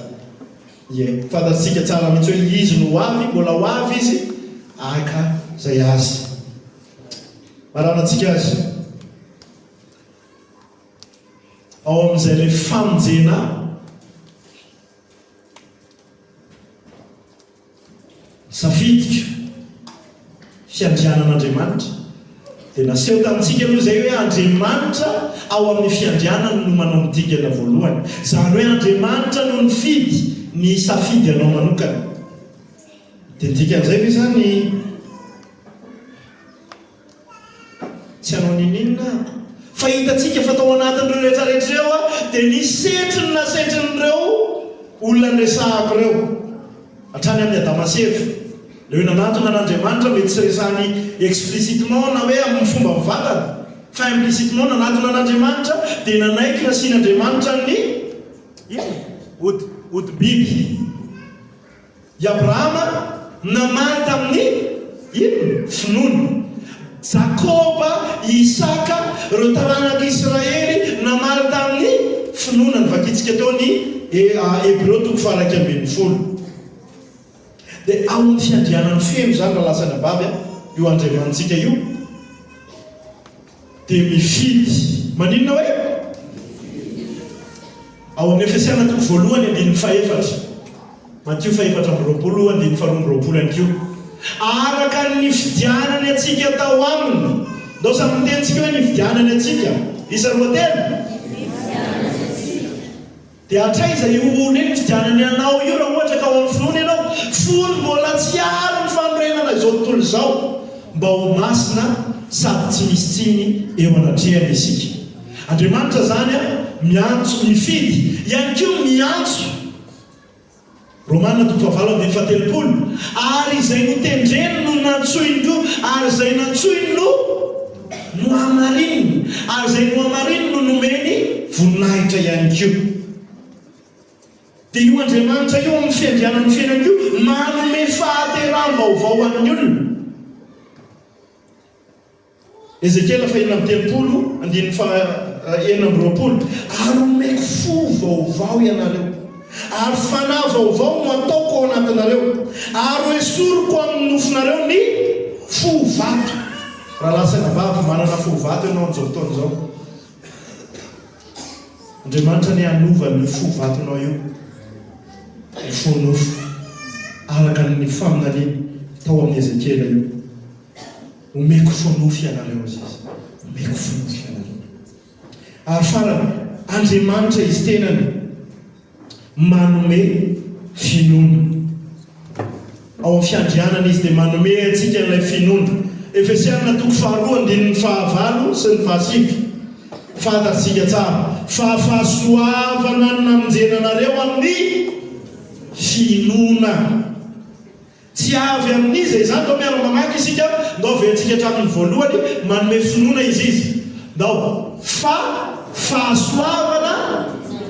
Ie, fantatsika tsara mihitsy hoe Izy no ho avy, mbola ho avy Izy haka izay Azy. Maranantsika Azy. Ao amin'izay ilay famonjena safidiko, fiandrianan'Andriamanitra, dia naseho tamintsika aloha izay hoe Andriamanitra ao amin'ny fiandrianany no manao ny dingana voalohany. Izany hoe Andriamanitra no nifidy ny hisafidy anao manokana. Dia ny dikan'izay ve izany Tsy hanao n'inon'inona aho. Fa hitantsika fa tao anatin'ireo rehetrarehetra ireo dia nisy setriny nasetrin'ireo olona niresahako ireo. Hatrany amin'i Adama sy Eva. Ilay hoe nanantona an'Andriamanitra mety tsy resahiny explicitement na hoe amin'ny fomba mivantana. Fa implicitement nanatona an'Andriamanitra dia nanaiky nasian'Andriamanitra ny inona? Hodi, hodi-biby. I Abrahama namaly tamin'ny inona? Finoana. Jakoba, Isaka, ireo taranak'i Israely namaly tamin'ny finoana. Novakintsika teo ny Hebreo toko faha-11. Dia ao amin'ny fiandrianany feno izany rahalahy sy anabavy io Andriamanitsika io. Dia mifidy. Maninona hoe? Ao amin'ny Efesiana toko voalohany andininy fahefatra, Matio fahefatra 24 andininy faharoa 22 ihany koa. Araka ny nifidianany antsika tao aminy. Ndao samy miteny tsika hoe nifidianany antsika. Isa roa telo. Dia hatraiza io olona io nifidianany anao io raha ohatra ka ao amin'ny finoana ianao? Fony mbola tsy ary ny fanorenana izao tontolo izao, mba ho masina sady tsy misy tsiny eo anatrehany isika. Andriamanitra izany miantso, mifidy, ihany koa miantso. Romana toko fahavalo andininy fahatelopolo, Ary izay notendreny no nantsoiny koa, ary izay nantsoiny no nohamarininy, ary izay nohamarininy no nomeny voninahitra ihany koa. Dia io Andriamanitra io amin'ny fiandrianan'ny fiainany koa manome fahateraham-baovao ho an'ny olona. Ezekiela fahenina 36, andininy faha 26, Ary homeko fo vaovao ianareo, ary fanahy vaovao no hataoko ao anatinareo, ary hoesoriko amin'ny nofonareo ny fo vato. Rahalahy sy anabavy, manana fo vato ianao amin'izao fotoana izao. Andriamanitra anie hanova an'io fo vatonao io ho fo nofo, araka ny faminaniany tao amin'i Ezekiela io. Omeko fonofy ianareo, hozy izy. Omeko fonofy ianareo. Ary farany, Andriamanitra Izy tenany manome finoana. Ao amin'ny fiandrianana Izy dia manome antsika an'ilay finoana. Efesiana toko faharoa andininy fahavalo sy ny fahasivy. Fantatsika tsara fa fahasoavana ny namonjena anareo amin'ny finoana. Tsy avy amin'iza izany, ndao miara-mamaky isika, ndao averintsika hatramin'ny voalohany, manome finoana izy izy. Ndao. Fa fahasoavana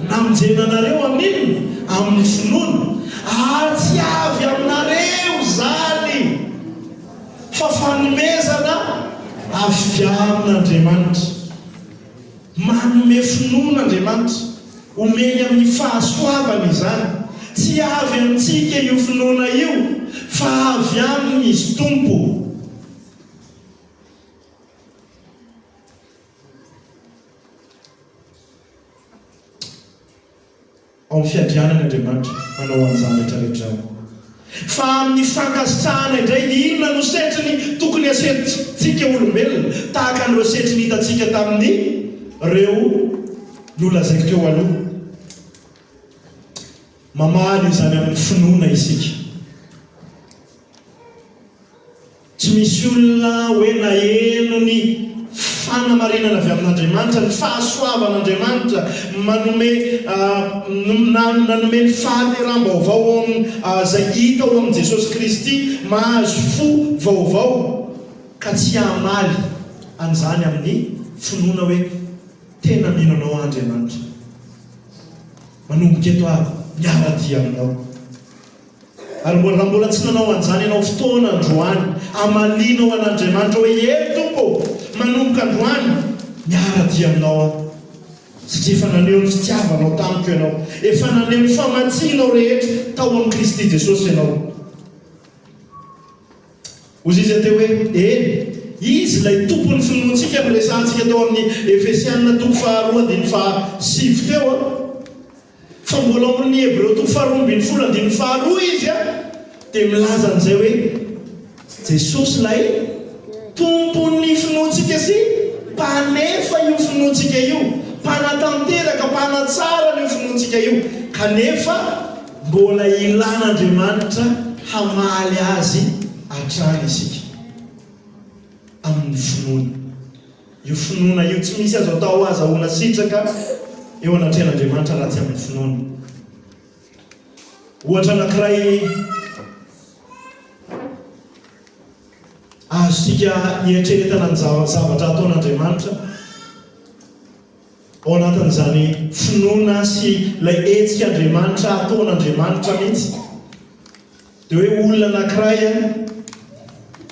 namonjena anareo amin'inona? Amin'ny finoana. Ary tsy avy aminareo izany, fa fanomezana avy amin'Andriamanitra. Manome finoana Andriamanitra. Omeny amin'ny fahasoavany izany. Tsy avy amintsika io finoana io fa avy Aminy Izy Tompo. Ao amin'ny fiandrianany Andriamanitra manao an'izany rehetra rehetra izany. Fa amin'ny fankasitrahana indray, inona no setriny tokony hasentsika olombelona, tahaka an'ireo setriny hitantsika tamin'ireo nolazaiko teo aloha? Mamaly izany amin'ny finoana isika. Tsy misy olona hoe naheno ny fanamarinana avy amin'Andriamanitra, ny fahasoavan'Andriamanitra manome nanome ny fahateraham-baovao ao amin'ny izay hita ao amin'i Jesosy Kristy, mahazo fo vaovao, ka tsy hamaly an'izany amin'ny finoana hoe tena mino anao aho Andriamanitra. Manomboka eto aho miara-dia aminao. Ary mbola raha mbola tsy nanao an'izany ianao fotoana androany, hamalianao an'Andriamanitra hoe, Eny Tompo ô, manomboka androany, miara-dia aminao aho. Satria efa naneho ny fitiavanao tamiko Ianao. Efa naneho ny famatsianao rehetra tao amin'i Kristy Jesosy Ianao. Hoy izy teo hoe, Eny, Izy ilay Tompon'ny finoantsika noresahantsika tao amin'ny Efesiana toko faharoa andininy fahasivy teo an. Fa mbola ao amin'ny Hebreo toko faharoa ambin'ny folo andininy faharoa izy dia milaza an'izay hoe, Jesosy ilay Tompon'ny finoantsika sy Mpanefa io finoantsika io, Mpanatanteraka, Mpanatsara an'io finoantsika io. Kanefa mbola ilan'Andriamanitra hamaly Azy hatrany isika amin'ny finoana. Io finoana io tsy misy azo atao ahazahoana sitraka eo anatrehan'Andriamanitra raha tsy amin'ny finoana. Ohatra anankiray azontsika ieritreretana ny zavatra ataon'Andriamanitra ao anatin'izany finoana sy ilay hetsik'Andriamanitra ataon'Andriamanitra mihitsy dia hoe olona anankiray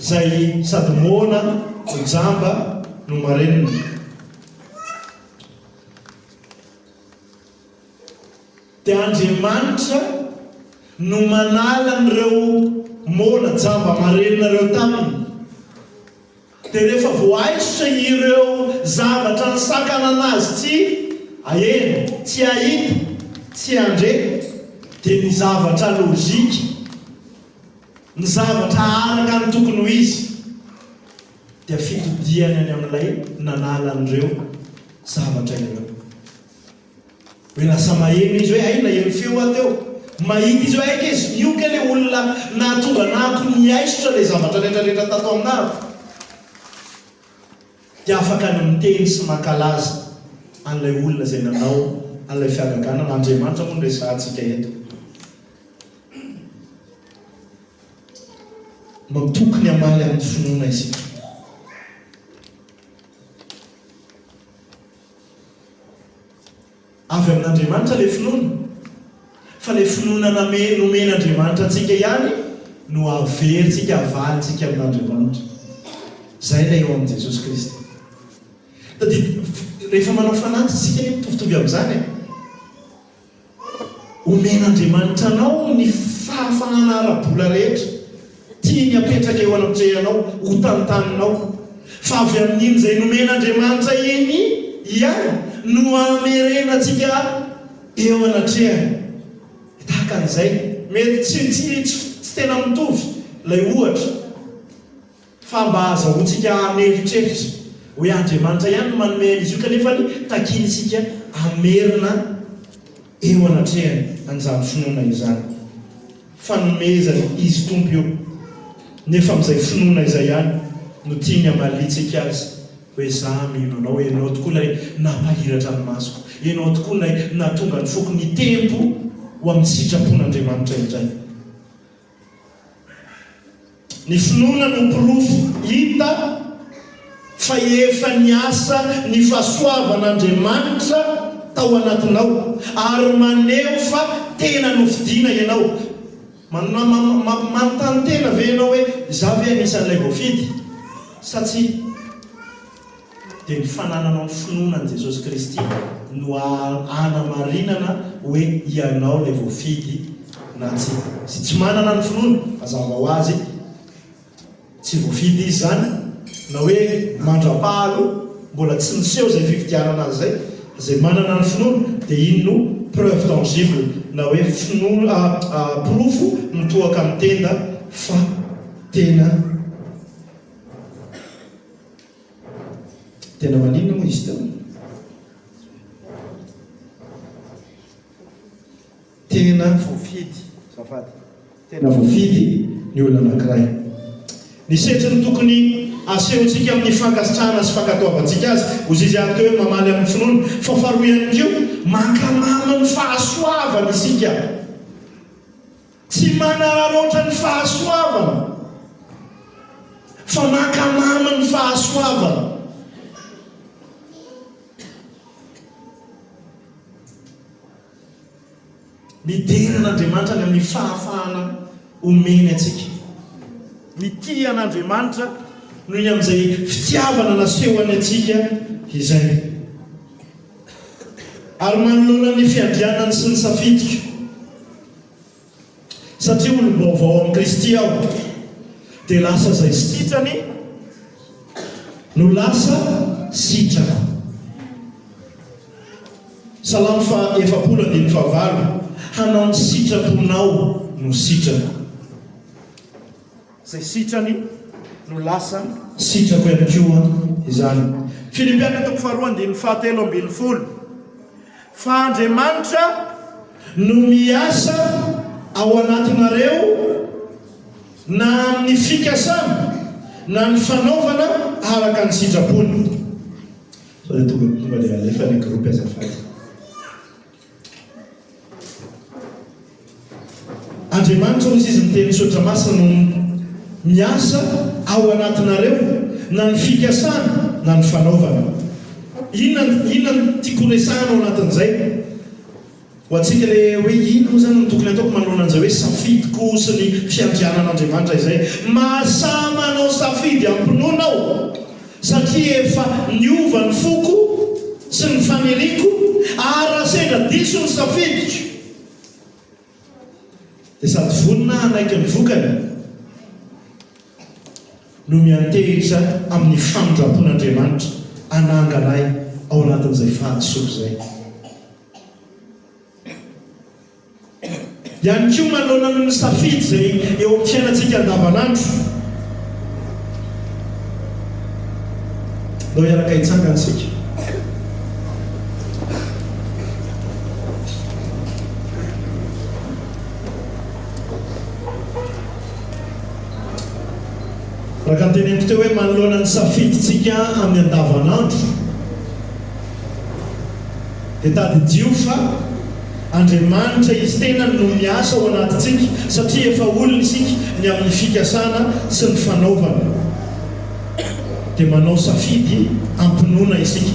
izay sady moana no jamba no marenina. Dia Andriamanitra no manala an'ireo moana jamba marenina ireo taminy. Dia rehefa voaisotra ireo zavatra nisakana anazy tsy haheno, tsy hahita, tsy handre, dia ny zavatra lojika, ny zavatra araka ny tokony ho izy, dia fitodihany any amin'ilay nanala an'ireo zavatra ireo. Hoe lasa maheno izy hoe hay naheno feo aho teo. Mahita izy hoe hay kay io kay le olona nahatonga anahako niaisotra le zavatra rehetra rehetra tato aminahako. Dia afaka ny miteny sy mankalaza an'ilay olona izay nanao an'ilay fihagagana na Andriamanitra moa no resahantsika eto. No tokony hamaly amin'ny finoana isika. Avy amin'Andriamanitra ilay finoana, fa ilay finoana name, nomen'Andriamanitra antsika ihany no averintsika, avalintsika amin'Andriamanitra. Izay ilay eo amin'i Jesosy Kristy. Tadidio, rehefa manao fanatitra isika anie mitovitovy amin'izany e. Omen'Andriamanitra anao ny fahafahana ara-bola rehetra tiany hapetraka eo anatrehanao, ho tantaninao. Fa avy amin'iny izay nomen'Andriamanitra iny ihany no hamerenantsika eo anatrehany. Tahaka an'izay. Mety tsy tsy tsy tena mitovy ilay ohatra. Fa mba ahazahoantsika an'eritreritra hoe Andriamanitra ihany no manome an'izy io kanefa ny takiany isika hamerina eo anatrehany an'izany finoana izany. Fanomezany Izy Tompo io. Nefa amin'izay finoana izay ihany no tiany hamaliantsika Azy hoe za mino Anao, Ianao tokoa ilay nampahiratra ny masoko, Ianao tokoa ilay nahatonga ny foko nitempo ho amin'ny sitrapon'Andriamanitra indray. Ny finoana no porofo hita fa efa niasa ny fahasoavan'Andriamanitra tao anatinao ary maneho fa tena nofidina ianao. Manontany tena ve ianao hoe izaho ve anisan'ilay voafidy sa tsia? Dia ny fanananao ny finoana an'i Jesosy Kristy no hanamarinana hoe ianao ilay voafidy na tsia. Izay tsy manana ny finoana, mazava ho azy, tsy voafidy izy izany, na hoe mandra-paha aloha, mbola tsy niseho izay fifidianana azy izay, izay manana ny finoana dia iny no preuve tangible na hoe finoana, porofo mitohaka amin'ny tenda fa tena. Tena maninona moa izy teo? Tena voafidy, azafady, tena voafidy ny olona anankiray. Ny setriny tokony asehontsika amin'ny fankasitrahana sy fankatoavantsika azy, hoy izy ary teo hoe mamaly amin'ny finoana, fa faharoa ihany koa, mankamamy ny fahasoavana isika. Tsy manararaotra ny fahasoavana, fa mankamamy ny fahasoavana. Midera an'Andriamanitra ny amin'ny fahafahana omeny antsika. Mitia an'Andriamanitra noho ny amin'izay fitiavana nasehony antsika izay. Ary manoloana ny fiandrianany sy ny safidiko, satria olom-baovao ao amin'i Kristy aho, dia lasa izay sitrany no lasa sitrako. Salamo faha 40 andininy fahavalo, Hanao ny sitraponao no sitrako. Izay sitrany no lasa sitrako ihany koa izany. Filipiana toko faharoa andininy fahatelo ambin'ny folo, Fa Andriamanitra no miasa ao anatinareo na amin'ny fikasana na ny fanaovana araka ny sitrapony. Sao dia tonga tonga dia alefa ny groupe azafady. Andriamanitra hoy izy miteny soratra masina no miasa ao anatinareo na ny fikasana na ny fanaovana. Inona inona no tiako horesahana ao anatin'izay? Ho antsika ilay hoe inona moa izany no tokony hataoko manoloana an'izay hoe safidiko sy ny fiandrianan'Andriamanitra izay. Mahasahy manao safidy am-pinoana aho satria efa niova ny foko sy ny faniriako ary raha sendra diso ny safidiko dia sady vonona hanaiky ny vokany no miantehitra amin'ny famindram-pon'Andriamanitra hanangana ahy ao anatin'izay fahadisoako izay. Ihany koa manoloana ny safidy izay eo amin'ny fiainantsika andavanandro. Ndao hiaraka hitsangana isika. Araka ny teneniko teo hoe manoloana ny safidintsika amin'ny andavanandro dia tadidio fa Andriamanitra Izy tenany no miasa ao anatintsika satria efa olony isika ny amin'ny fikasana sy ny fanaovana dia manao safidy am-pinoana isika.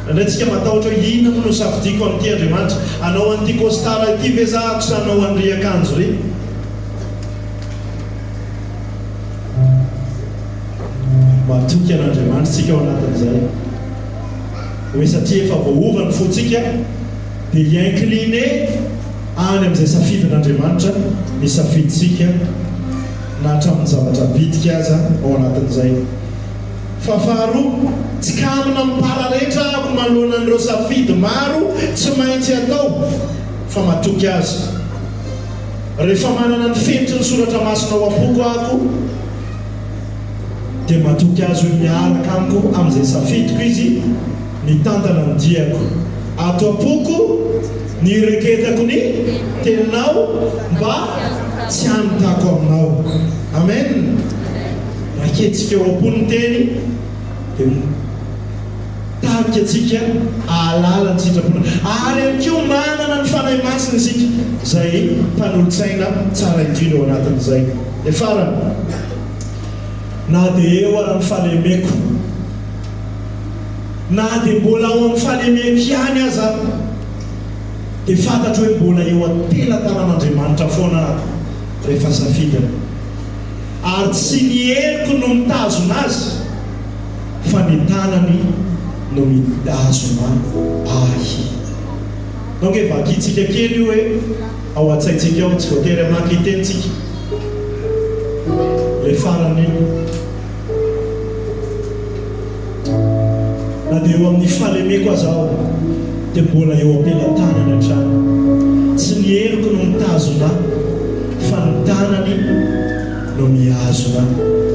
Indraindray tsika matahotra hoe inona moa no safidiako amin'ity Andriamanitra? Hanao an'ity costard ity ve za ako sa hanao an'ry akanjo ry? Matoky an'Andriamanitra isika ao anatin'izay. Hoe satria efa voaova ny fontsika dia hi-incliner any amin'izay safidin'Andriamanitra ny safidintsika na hatramin'ny zavatra bitika aza ao anatin'izay. Fa faharoa, tsy kamina mipararetra aho manoloana an'ireo safidy maro tsy maintsy atao fa matoky Azy. Rehefa manana ny fenitry ny soratra masina ao am-poko aho dia matoky Azy hoe miaraka amiko amin'izay safidiko Izy, mitantana ny diako. Ato am-poko ny ireketako ny Teninao mba tsy hanotako Aminao. Amen. Raketintsika ao am-po ny Teny dia mitarika antsika hahalala ny sitrapony. Ary ihany koa manana ny Fanahy Masina isika izay mpanolotsaina tsara indrindra ao anatin'izay. Dia farany, na dia eo ara ny fahalemeko, na dia mbola ao amin'ny fahalemeko ihany aza aho, dia fantatro hoe mbola eo am-pelatanan'Andriamanitra foana aho rehefa safidiny. Ary tsy ny heriko no mitazona azy, fa ny tanany no mitazona ahy. Donc e vakintsika kely io hoe ao an-tsaintsika ao, tsy voatery hamaky teny tsika. Ilay farany io. Na dia eo amin'ny fahalemeko aza aho, dia mbola eo am-pelatanany hatrany. Tsy ny heriko no mitazona ahy, fa ny tanany no mihazona ahy.